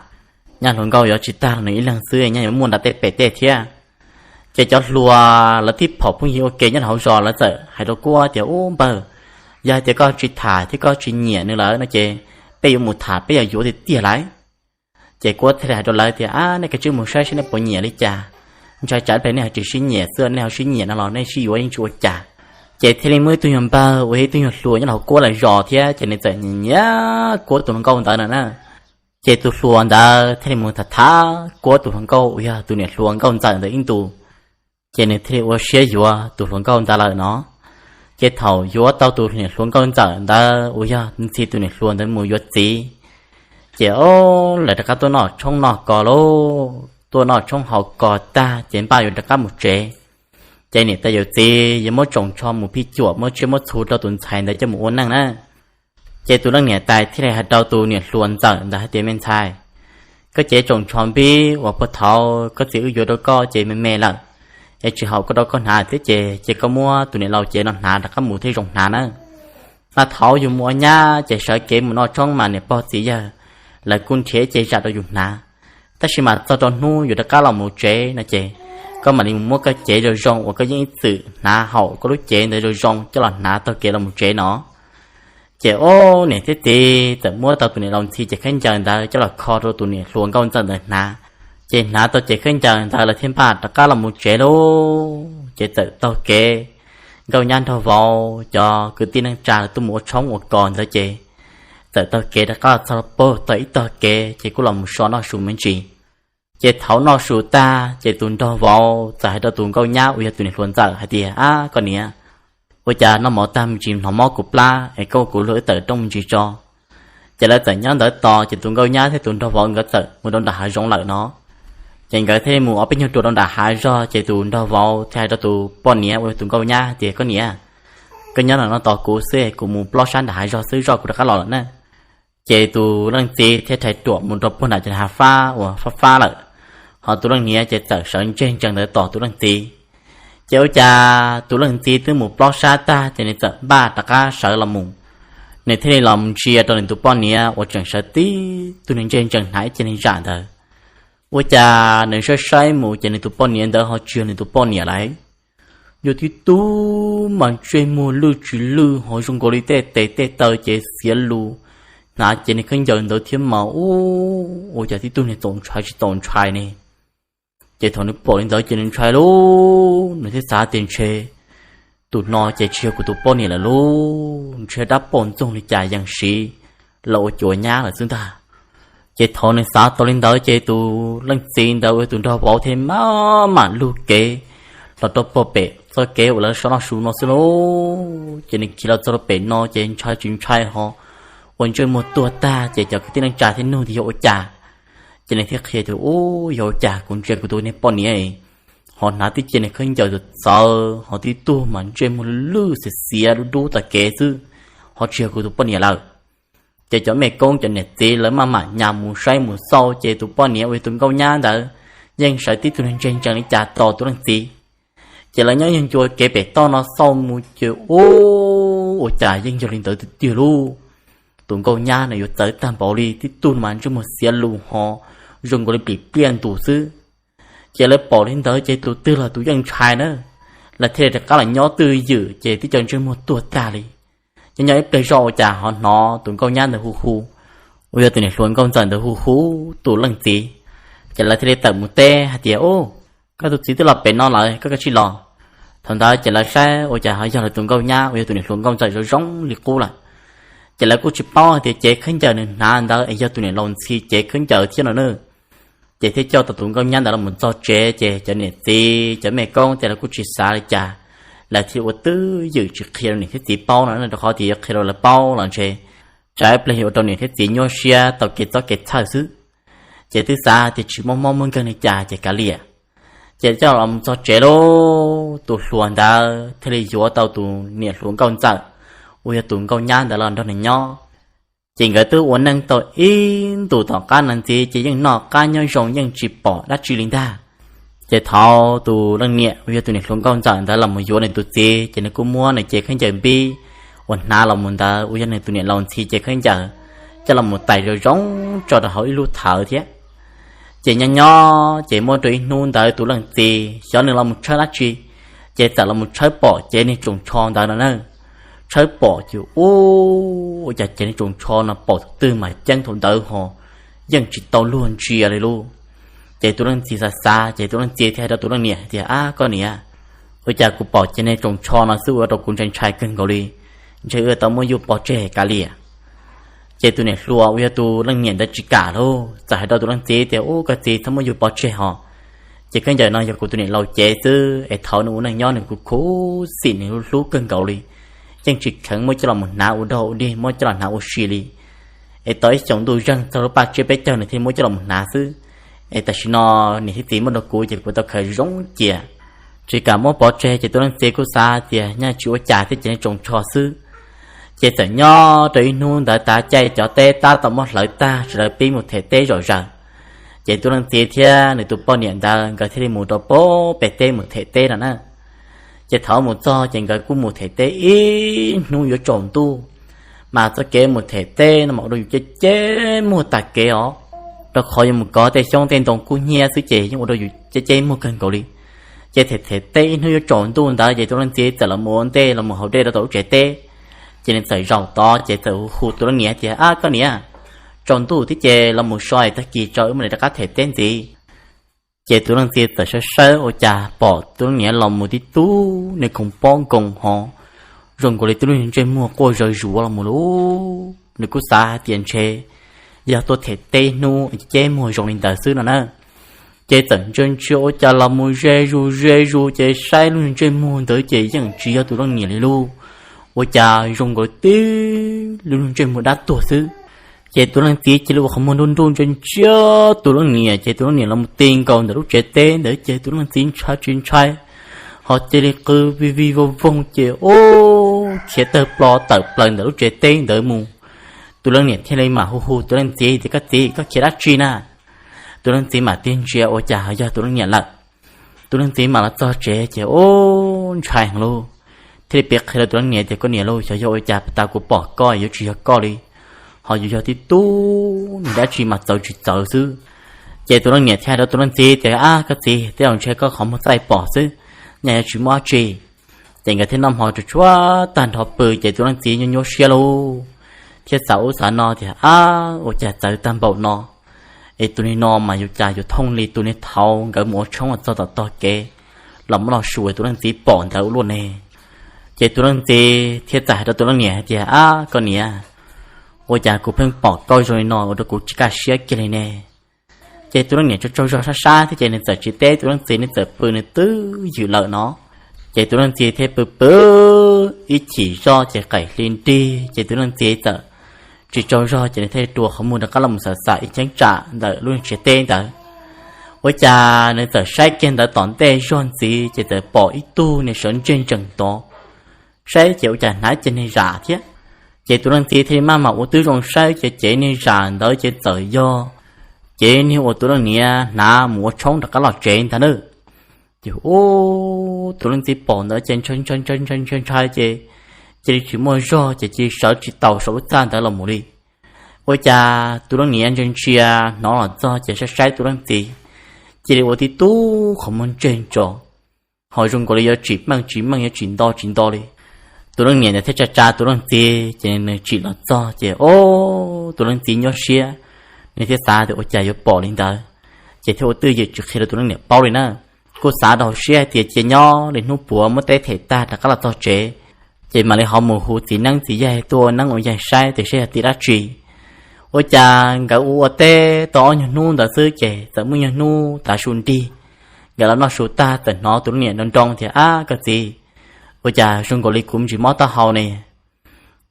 Nyab hluas nkauj yuav tsis tag los nws ib leeg xwb, nyab yuav muaj nram tej pem tej thiab. Ces cov hluas lawv tib phom phooj ywg ua ke nyob rau hauv zos lawv txawm hais rau Kuab tias, Ub npawg, yog hais tias koj tsis tham thiab koj tsis nyiam nws lawm no ces peb yuav mus tham peb yuav yuav tiag tiag lawm. Ces Kuab thiaj li hais rau lawv tias, Ab nej kav tsij mus saib saib nej puas nyiam li cas, ntshai tsam ib pliag nej ho tsis sib nyiam xwb, nej ho sib nyiam no los nej sib yuav yeej tsis ua cas. Ces thiaj li muaj ib tug nyuag npawg uas yog ib tug nyuag hluas nyob rau hauv Kuab lawv zos thiab ces nws txawm nyiam nyiam Kuab tus hluas nkauj ntawd no na. Ces tus hluas ntawd thiaj li mus tham tham Kuab tus hluas nkauj uas yog tus niam hluas Nkauj Ntxawm ntawd ib ntus, ces nws thiaj li ua siab yuav tus hluas nkauj ntawd lawm no. Ces thaum yuav tau tus niam hluas Nkauj Ntxawm ntawd uas yog ntxhi tus niam hluas ntawd mus yuav txiv, ces o, lawv rov qab tuaj noj tshoob noj kos lauj, tuaj noj tshoob haus kos tag ces npaj yuav rov qab mus tsev. Ces niam tais yawm txiv yuav muab tsoos tsho mus phij cuam muab tsiaj muab txhu rau tus ntxhais ntawd coj mus ua neej na. Ces tus leej niam tais thiaj li hais rau tus niam hluas Ntxawm ntawd hais tias, Me ntxhais, koj cev tsoos tsho npib uas puag thaud koj txiv wb yuav rau koj ces me me lawm, es tsis haum koj rau koj hnav thiab ces, ces koj muab tus niam laus cev no hnav rov qab mus thiaj zoo hnav na. Mas thaud yus mus ua nyab ces sawv kev mus noj tshoob mas niam pog txiv yawg lawv kuj nrhiav ib ce zam rau yus hnav. Tab sis mas txog rau hnub yus rov qab los mus tsev no ces koj mam li mus muab koj cev zoo zoo uas koj yeej ib txwm hnav haum koj lub cev ntawd zoo zoo coj los hnav taug kev los mus tsev no. Ces o, niam thiab txiv txawm muab tau tus niam laus ntxhi ces khaub ncaws ntawd coj los kho rau tus niam hluas Nkauj Ntxawm ntawd hnav. Ces hnav tau ces khaub ncaws ntawd lawv thiaj npaj rov qab los mus tsev lauj. Ces txawm taug kev, Nkauj Nyab nrog vauv cov kwv tij neej tsa tuaj mus ua tshoob ua kos ntawd ces txawm taug kev rov qab los txog puag tom ib tog kev ces kuj los mus so noj su me ntsis. Ces thaum noj su tag ces tus nraug vauv txawm hais rau tus Nkauj Nyab uas yog tus niam hluas Ntxawm hais tias, Ab koj niam, ua cas noj mov tag me ntsis hnov mob kuv plab es koj ua kuv luag wb tawm rooj me ntsis tso. Ces lawv txawm nyob ntawd tos ces tus Nkauj Nyab thiab tus nraug vauv nkawd txawm mus rau nram hav zoov lawm no. Ces nkawd thiaj li mus ob peb nyuag rua rau nram hav zog ces tus nraug vauv thiaj hais rau tus poj niam uas yog tus Nkauj Nyab tias, Koj niam, koj nyob no tos kuv xwb, kuv mus plob sab nram hav zog xwb zoj kuv rov qab los lawm na. Ces tus leej txiv thiaj rhais ruam mus rau puag nram cov hav fab uas fab fab lawm, ho tus leej niam ces txawm sawv ntseg ntsees ntawd tos tus leej txiv. Ces ua cas tus leej txiv twb mus plob sab tag ces nws txawm npaj rov qab sawv los mus. Nws thiaj li los ntsia rau nws tus poj niam uas tseem sawv tib tug ntseg ntsees hnav ib ce neeg zam ntawd. Ua cas nws saib saib mus ces nws tus poj niam ntawd ho tsis yog nws tus poj niam lawm. Yog tib tug mas ntsej muag lwj tsis lwj ho zoo nkaus li tej tes tej taw ces xiav lus, hnav cev niag khaub ncaws ntawd thiab mas ub, ua cas tib tug niag txaus ntshai tsis txaus ntshai ne. Ces thaum nws pom li ntawd ces nws ntshai lauj, nws thiaj xav tias ntshe tus no ces tsis yog kuv tus poj niam lawm lauj, ntshe dab poj ntxoog li cas yeej siv los ua cuav nyab lawm xwb ntag. Ces thaum nws xav tau li ntawd ces tus leej txiv ntawd uas yog tus nraug vauv thiaj maj mam lug kev los rau pog pem txoj kev uas lawv so noj su no xwb lauj. Ces nws khiav los txog rau pem no ces ntshai tsis ntshai ho ua ntsej muag tuag tag ces cov kwv tij neej tsa thiaj nug tias yog ua cas. Ces nws thiaj qhia tias ub, yog ua cas kuv ntsia kuv tus niag poj niam ho hnav tib cev niag khaub ncaws txawv txawv ho tib tug mas ntsej muag lwj lwj xiav xiav dub dub tom kev xwb, ho tsis yog kuv tus poj niam lawm. Ces cov mej koob cov niam txiv lawv maj mam nyas mus saib mus xauj ces tus poj niam uas yog tus nkauj nyab ntawd yeej sawv tib tug niag ntseg ntsees li cas tos tus leej txiv. Ces lawv nyob yog ncua kev pem toj no xauj mus ces ub, ua cas yeej yog li ntawd tiag tiag lauj. Tus nkauj nyab no yuav txawv tag npaum li, tib tug mas ntsej muag xiav lus ho zoo nkaus li plim pliaj ntus xwb. Ces lawv pom li ntawd ces tus twg los tus yeej ntshai na, lawv thiaj li rov qab los nyob twj ywm ces tib co ntsej muag tuag tag li. Nyob nyob ib pliag zoj ua cas ho hnov tus nkauj nyab ntawd hu hu, uas yog tus niam hluas nkauj ntxawm ntawd hu hu tus leej txiv. Ces lawv thiaj li tawm mus teb hais tias ub, koj tus txiv twb los pem no lawm, koj cia li los. Thaum ntawd ces lawv saib ua cas ho yog lawv tus nkauj nyab uas yog tus niam hluas nkauj ntxawm zoo zoo li qub lawm. Ces lawv kuj tsis paub hais tias cev khaub ncaws nws hnav ntawd es yog tus niam laus ntxhi cev khaub ncaws thiab no na. Ces thiaj coj tau tus nkauj nyab ntawd los mus txog tsev ces cov niam txiv cov mej koob ces lawv kuj tsis xav li cas, lawv thiaj ua twj ywm tsis qhia rau niam thiab txiv paub no rau qhov tias yuav qhia rau lawv paub los ntshe tsam ib pliag yuav ua rau niam thiab txiv nyuaj siab tau kev txob kev txhawj xwb. Ces twb xav tias tsis muaj mob muaj nkeeg li cas ces kav liam. Ces coj los mus txog tsev lauj, tus hluas ntawd thiaj li yuav tau tus niam hluas nkauj ntxawm uas yog tus nkauj nyab ntawd los nrog nws nyob. Ces nkawd twb ua neej tau ib ntus tom qab no ntxiv ces yeej noj qab nyob zoo yeej tsis pom dab tsi li ntag. Ces thaum tus leej niam uas yog tus niam hluas nkauj ntxawm ntawd los mus yuav nws tus txiv ces nws kuj muab nws cev khaub ncaws npib uas hnav los mus ntawd uas yog nws tus niam laus ntxhi cev khaub ncaws coj los mus tais zoo zoo tso rau hauv ib lub thawv thiab. Ces nyob nyob ces muaj rau ib hnub ntawd tus leej txiv xyov nws los mus tshawb dab tsi, ces txawm los mus tshawb pom cev niag tsoos tsho ntawd no na. Tshawb pom ces ub, ua cas cev niag tsoos tsho no pom tus twg mas ceeb thaum ntawd ho yeej tsis tau luag ntsia li lauj. Ces tus leej txiv xav xav ces tus leej txiv thiaj hais rau tus leej niam tias, Ab koj niam, ua cas kuv pom cev niag tsoos tsho no xwb ua rau kuv ntshai ntshai kawg nkaus li, ntshe wb tau muab yus pov tseg kav liam. Ces tus niam hluas uas yog tus leej niam ntawd tsis kam lauj, txawm hais rau tus leej txiv tias, Ub, koj txiv, txhob muab yus pov tseg hos. Ces khaub ncaws no yog kuv tus niam laus cev xwb es thaum nws ua neej nyob nws kuj khuv xim nws hlub kawg nkaus li, yeej tsis kheev muab coj los mus hnav ua dog ua dig, muab coj los hnav ua si li. Es tos ib xyoos ntuj zeeg txog lub paj tsiab peb caug nws thiaj muab coj los mus hnav xwb. Es tam sim no niam thiab txiv muab rau kuv ces kuv tau khaws zoo cia, tsis kam muab pov tseg. Ces tus leej txiv kuj xav tias nyaj tsis ua cas thiab ces niag tsoos tsho xwb. Ces txawm nyob rau ib hnub ntawd tav caij cov teb tab tom muab hlawv tag sawv daws pib mus them teb zom zaws. Ces tus leej txiv thiab nws tus poj niam ntawd nkawd thiaj li mus rau pem teb mus them teb no na. Ces thaum mus txog ces nkawd kuj mus them teb ib hnub yuav tsaus ntuj, mas txoj kev mus them teb no mas ua rau yus ceb ceb muag tag kev os, rau qhov yuav mus kov tej xyoob tej ntoo kub hnyiab xwb ces yeej ua rau yus ceb ceb muag kawg nkaus li. Ces them them teb ib hnub yuav tsaus ntuj ntawd ces tus leej txiv txawm los mus ua ntej los mus haus dej rau tom lub tsev teb. Ces nws txawm zaum tod ces txawm hu hu tus leej niam tias, Ab koj niam, tsaus ntuj thiab ces los mus so es tag kis tso wb mam li rov qab them teb ntxiv. Ces tus leej txiv txawm sawb sawb ua cas pom tus leej niam los mus tib tug niag khoov pob nkoos ho zoo nkaus li tib lub niag ntsej muag quaj zawv zuav los mus lauj. Nws kuj xav hais tias ntshe yog tuaj them teb hnub ceb muag zoo li ntawd xwb no na. Ces txawm ntsia ntsia ua cas los mus ze zus ze zus ces saib lub niag ntsej muag ntawd ces yeej tsis yog tus leej niam li lauj, ua cas zoo nkaus tib lub niag ntsej muag dab tuag xwb. Ces tus leej txiv cia li ua qhov muag nruj nruj ntsia ntsia tus leej niam ces tus leej niam los mus ti nkaus ntawm lub tsev teb ntawd ces tus leej txiv ntshai tsis ntshai ho cia li qw vij vij voog voog ces ub khiav tawg plo tawm plaws ntawm lub tsev teb ntawd mus. Tus leej niam thiaj li mam hu hu tus leej txiv tias, Koj txiv, koj khiav dab tsi na? Tus leej txiv mam tig ntsia ua cas ho yog tus leej niam lawm. Tus leej txiv mam los txog tsev ces ub ntshai heev lauj, thiaj li piav qhia rau tus leej niam tias, Koj niam lauj, xyov yog ua cas tas kuv pom koj yuav tsis yog koj li, ho yuav yog tib tug niag dab tsi mas txawv tsis txawv xwb. Ces tus leej niam thiaj hais rau tus leej txiv tias, Ab koj txiv, tej zaum ntshe koj qhov muag txaij pom xwb, nyaj yuav tsis muaj dab tsi. Ces nkawd thiaj noj hmo tsuag tsuag tag nrho pw ces tus leej txiv nyuaj nyuaj siab lauj, thiaj xav ub xav no tias, Ab, ua cas txawv tag npaum no, es tus niag no mas yuav cas yuav thooj li tus niag thaud nkawd mus ua tshoob los txog tom tog kev los muab los su tus leej txiv pom ntawd ua luaj ne? Ces tus leej txiv thiaj txawm hais rau tus leej niam hais tias, Ab, koj niam, ua cas kuv pheej pom koj zoo li no ua rau kuv tsis kaj siab kiag li ne? Ces tus leej niam tsaug tsaug zog sab sab thiab ces nws txawm tsis teb tus leej txiv, nws txawm pw nws twb ywm lawm no. Ces tus leej txiv thiaj pw pw ib chim zoj ces qaim hli nrig ces tus leej txiv txawm tsis tsaug zog ces nws thiaj rua qhov muag rov qab los xav xav ib cheeb tsam ntawm lub niag tsev teb ntawd. Ua cas nws txawm saib kiag ntawd tom ntej zog ntxiv ces txawm pom ib tug niag sawv ntseg ntsees tod. Saib ces ua cas hnav cev niag zam thiab. Ces tus leej txiv thiaj li maj mam ua twb zoo saib ces cev niag zam ntawd ces txawm yog cev niag uas tus leej niam hnav mus ua tshoob rov qab los tsev ntag na. Ces ub, tus leej txiv pom ntawd ces ntshai ntshai ntshai ntshai ntshai ces cia li tsis muaj zog ces cia li sawv tsis taus saum lub txaj ntawd los mus li. Ua cas tus leej niam ntsia ntsia hnov los txog ces saib saib tus leej txiv cia li ua tib tug qhov muag ntseg ntso, ho zoo nkaus li yuav tsis meej tsis meej yuav tsis nto tsis nto li. Tus leej niam ntawd thiaj tsa tsa tus leej txiv ces nws tsim los txog ces ob, tus leej txiv nyuaj siab, nws thiaj xav tias ua cas yuav pom li ntawd, ces thiaj ua twj ywm tsis qhia rau tus leej niam paub li na. Kuj xav rau hauv siab hais tias cia nyob li hnub puav muab teb them tag rov qab los txog tsev, ces mam li ho mus hu txiv neeb txiv yaig tuaj ua neeb ua yaig saib tias saib yog tim dab tsi. Ua cas nkawd ua ua teb tau ob nyuag hnub ntawd xwb ces txawm muaj nyuag hnub tav su nrig, nkawd los noj su tag txawm hnov tus leej niam nroo nroo tias, Ab, koj txiv, ua cas zoo nkaus li kuv me ntsis mob taub hau ne?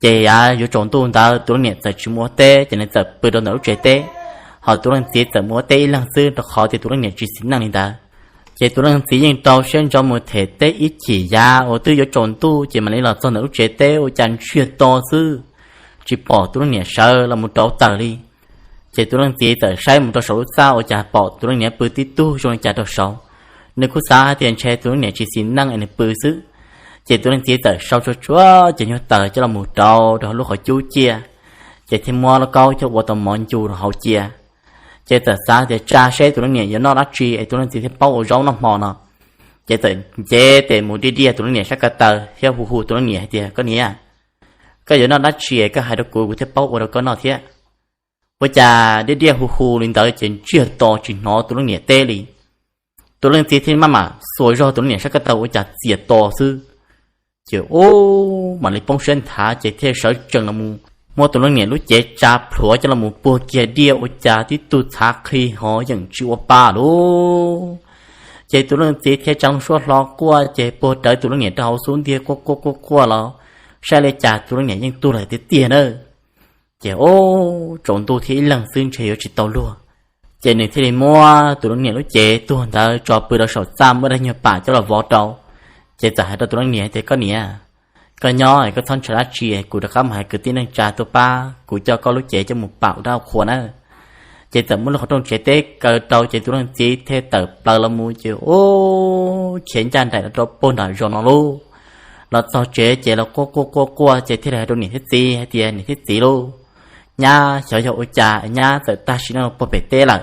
Ces yav yuav tsaus ntuj ntawd tus leej niam txawm tsis mus ua teb ces nws txawm pw rau ntawm lub tsev teb, ho tus leej txiv txawm mus ua teb ib leeg xwb rau qhov tias tus leej niam tsis xis neej li ntawd. Ces tus leej txiv yeej rau siab ntso mus them teb ib chim yav uas twb yuav tsaus ntuj ces mam li los txog ntawm lub tsev teb ua cas ntsiag to xwb, tsis pom tus leej niam sawv los mus rauv taws li. Ces tus leej txiv txawm saib mus rau saum lub txaj ua cas pom tus leej niam pw tib tug zoo li cas rau saud. Nws kuj xav hais tias ntshe tus leej niam tsis xis neej es nws pw xwb. Ces tus leej txiv txawm sau tsuag tsuag ces nyuag taws coj los mus rau rau lub qhov cub cia, ces thiaj muab lauj kaub coj ua tau mov ncu rau hauv cia. Ces txawm xav tias tsa seb tus leej niam yuav noj dab tsi es tus leej txiv thiaj paub ua zaub noj hmo no. Ces txawm nce tes mus diaj diaj tus leej niam sab ko taw thiab hu hu tus leej niam hais tias, Koj niam, koj yuav noj dab tsi es koj hais rau kuv, kuv thiaj paub ua rau koj noj thiab. Ua cas diaj diaj hu hu li ntawd ces ntsiag to tsis hnov tus leej niam teb li. Tus leej txiv thiaj maj mam xuas zog tus leej niam sab ko taw ua cas txias to xwb. Ces ub, mam li poob siab nthav ces thiaj sawv tsees los mus muab tus leej niam lub cev tsa plhuav coj los mus puag kiag diaj ua cas tib tug txhav qhi ho yeej tsis ua pa lauj. Ces tus leej txiv thiaj tsa lub suab hlo quaj ces puag rawv tus leej niam rau hauv xub ntiag quaj quaj quaj quaj los saib li cas tus leej niam yeej tuag lawm tiag tiag na. Ces ub, tsaus ntuj thiab ib leeg xwb ntshe yuav tsis tau luag. Ces nws thiaj li muab tus leej niam lub cev tuag ntawd tso pw rau saum txaj muab daim nyuag pam coj los vov rau. Ces txawm hais rau tus leej niam tias, Koj niam, koj nyob koj txhob ntshai dab tsi, kuv rov qab mus hais kwv tij neej tsa tuaj pab kuv coj koj lub cev coj mus pam ua dab ua qhua na. Ces txawm muab lub qhov rooj tsev teb kaw rau ces tus leej txiv thiaj tawm plaws los mus ces ub, khiav ncaj nraim los rau puag nram zos no lauj. Los txog tsev ces los quaj quaj quaj quaj ces thiaj li hais rau niam thiab txiv hais tias, Niam thiab txiv lauj, nyab xyov yog ua cas nyab txawm tag sim neej puag pem teb lawm.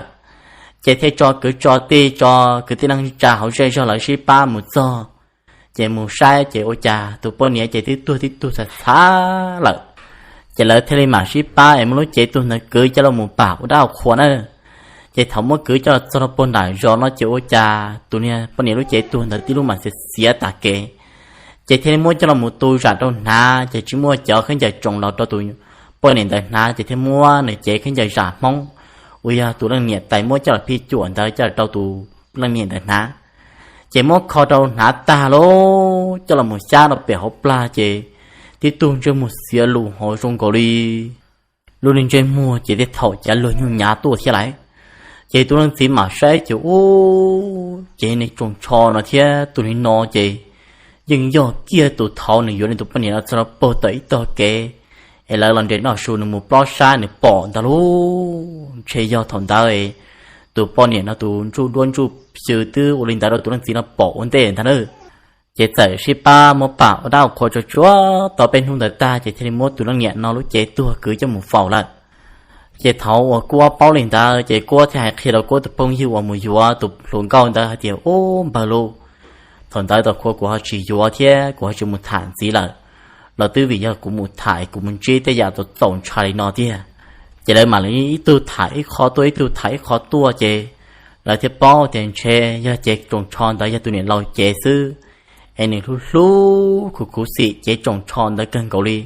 Ces thiaj tso kwv tso tij tso kwv tij neej tsa hauv zej zog lawv sib pab mus txog. Ces mus saib ces ua cas tus poj niam ces twb tuag tib tug txhav txhav lawm. Ces lawv thiaj li mam sib pab es muab lub cev tuag ntawd kwv coj los mus pam ua dab ua qhua na. Ces thaum muab kwv coj los txog rau puag nram zos no ces ua cas tus niag poj niam lub cev tuag ntawd tib lub mas xiav xiav tas kev. Ces thiaj li muab coj los mus tu zam rau hnav ces tsis muaj cov khaub ncaws tsoos los rau tus poj niam ntawd hnav ces thiaj muab nws cev khaub ncaws zam Hmoob uas yog tus leej niam tais muab coj los phij cuam ntawd coj los rau tus leej niam ntawd hnav. Ces muab kho rau hnav tag lauj, coj los mus xyab rau pem hauv plag ces tib tug ntsej muag xiav lus ho zoo nkaus li lub niag ntsej muag ces thiaj thaum cav luag nyuj nyav tuaj thiab lawm. Ces tus leej txiv mam saib ces ub, ces niag tsoos tsho no thiab tus niag no ces yeej yog kiag tus thaud nws yuav nws tus poj niam no txog rau puag tom ib tog kev es lawv los nres noj su nws mus plob sab nws pom ntag lauj. Ntshe yog thaum ntawd tus poj niam no tus ntsuj duab ntsuj xyw twb ua li ntawd rau tus leej txiv no pom ua ntej ntag na. Ces txawm sib pab muab pam ua dab ua qhua tsuag tsuag tau peb hnub ntawd tag ces thiaj li muab tus leej niam no lub cev tuag kwv coj mus faus lawm. Ces thaum uas Kuab paub li ntawd ces Kuab thiaj hais qhia rau Kuab tus phooj ywg uas mus yuav tus hluas nkauj ntawd hais tias, Ub npawg lauj, thaum ntawd tau qhua kuv ho tsis yuav thiab kuv ho tsis mus tham ntxiv lawm. los twb vim yog kuv mus tham kuv mus ntsib tej yam txaus txaus ntshai li no tiag. Ces lawv mam li ib tug tham ib qho tuaj, ib tug tham ib qho tuaj, ces lawv thiaj paub tias ntshe yog cev tsoos tsho ntawd yog tus niam laus cev xwb, es nws hlub hlub khuv khuv xim cev tsoos tsho ntawd kawg nkaus li,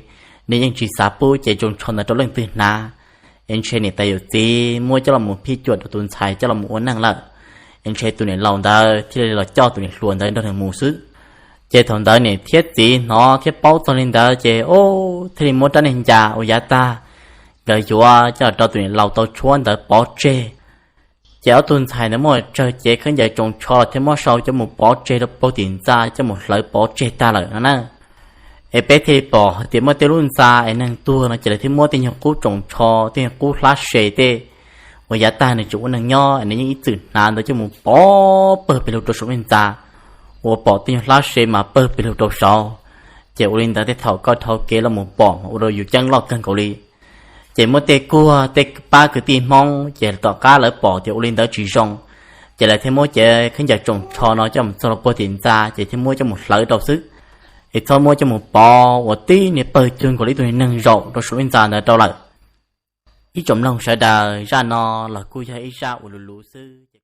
nws yeej tsis xav pub cev tsoos tsho ntawd rau leej twg hnav. Es ntshe niam tais yawm txiv muab coj los mus phij cuam rau tus ntxhais coj los mus ua neej lawm, es ntshe tus niam laus ntawd thiaj li los coj tus niam hluas ntawd nrog nws mus xwb. Ces thaum ntawd niam thiab txiv hnov thiab paub txog li ntawd ces, o, thiaj li muab rab niag ncas uas yav tag nkawd yuav coj los rau tus niam laus tau tshuab ntawd pov tseg. Ces ob tug ntxhais ntawd muaj tsawg cev khaub ncaws tsoos tsho los thiaj muab sau coj mus pov tseg rau puag tim ntxa, coj mus hlawv pov tseg tag lawm no na. Es peb thiaj li pom hais tias muaj tej lub ntxa es neeg tuag no ces lawv thiaj muab tej nyuag qub tsoos tsho, tej nyuag qub hlab se tej uas yav tag nws tseem ua neeg nyob es nws yeej ib txwm hnav ntawd coj mus pov pawg pes lug rau saum lub ntxa, uas pom tej nyuag hlab se mas pawg pes lug rau saud. Ces ua li ntawd tej thaum koj dhau kev los mus pom mas ua rau yus ceeb loj kawg nkaus li. Ces muaj tej kuag tej pab kwv tij Hmoob ces tom qab lawv pom tias ua li ntawd tsis zoo, ces lawv thiaj muab cev khaub ncaws tsoos tsho no coj mus txog rau puag tim ntxa ces thiaj muab coj mus hlawv rau xwb, es txhob muab coj mus pov uas tib niag pawg cuag nkaus li ib tug niag neeg zaum rau saum lub ntxa ntawd rau lawm. Ib tsoom mloog sawv daws, zaj no los kuj yog ib zaj uas luv luv xwb.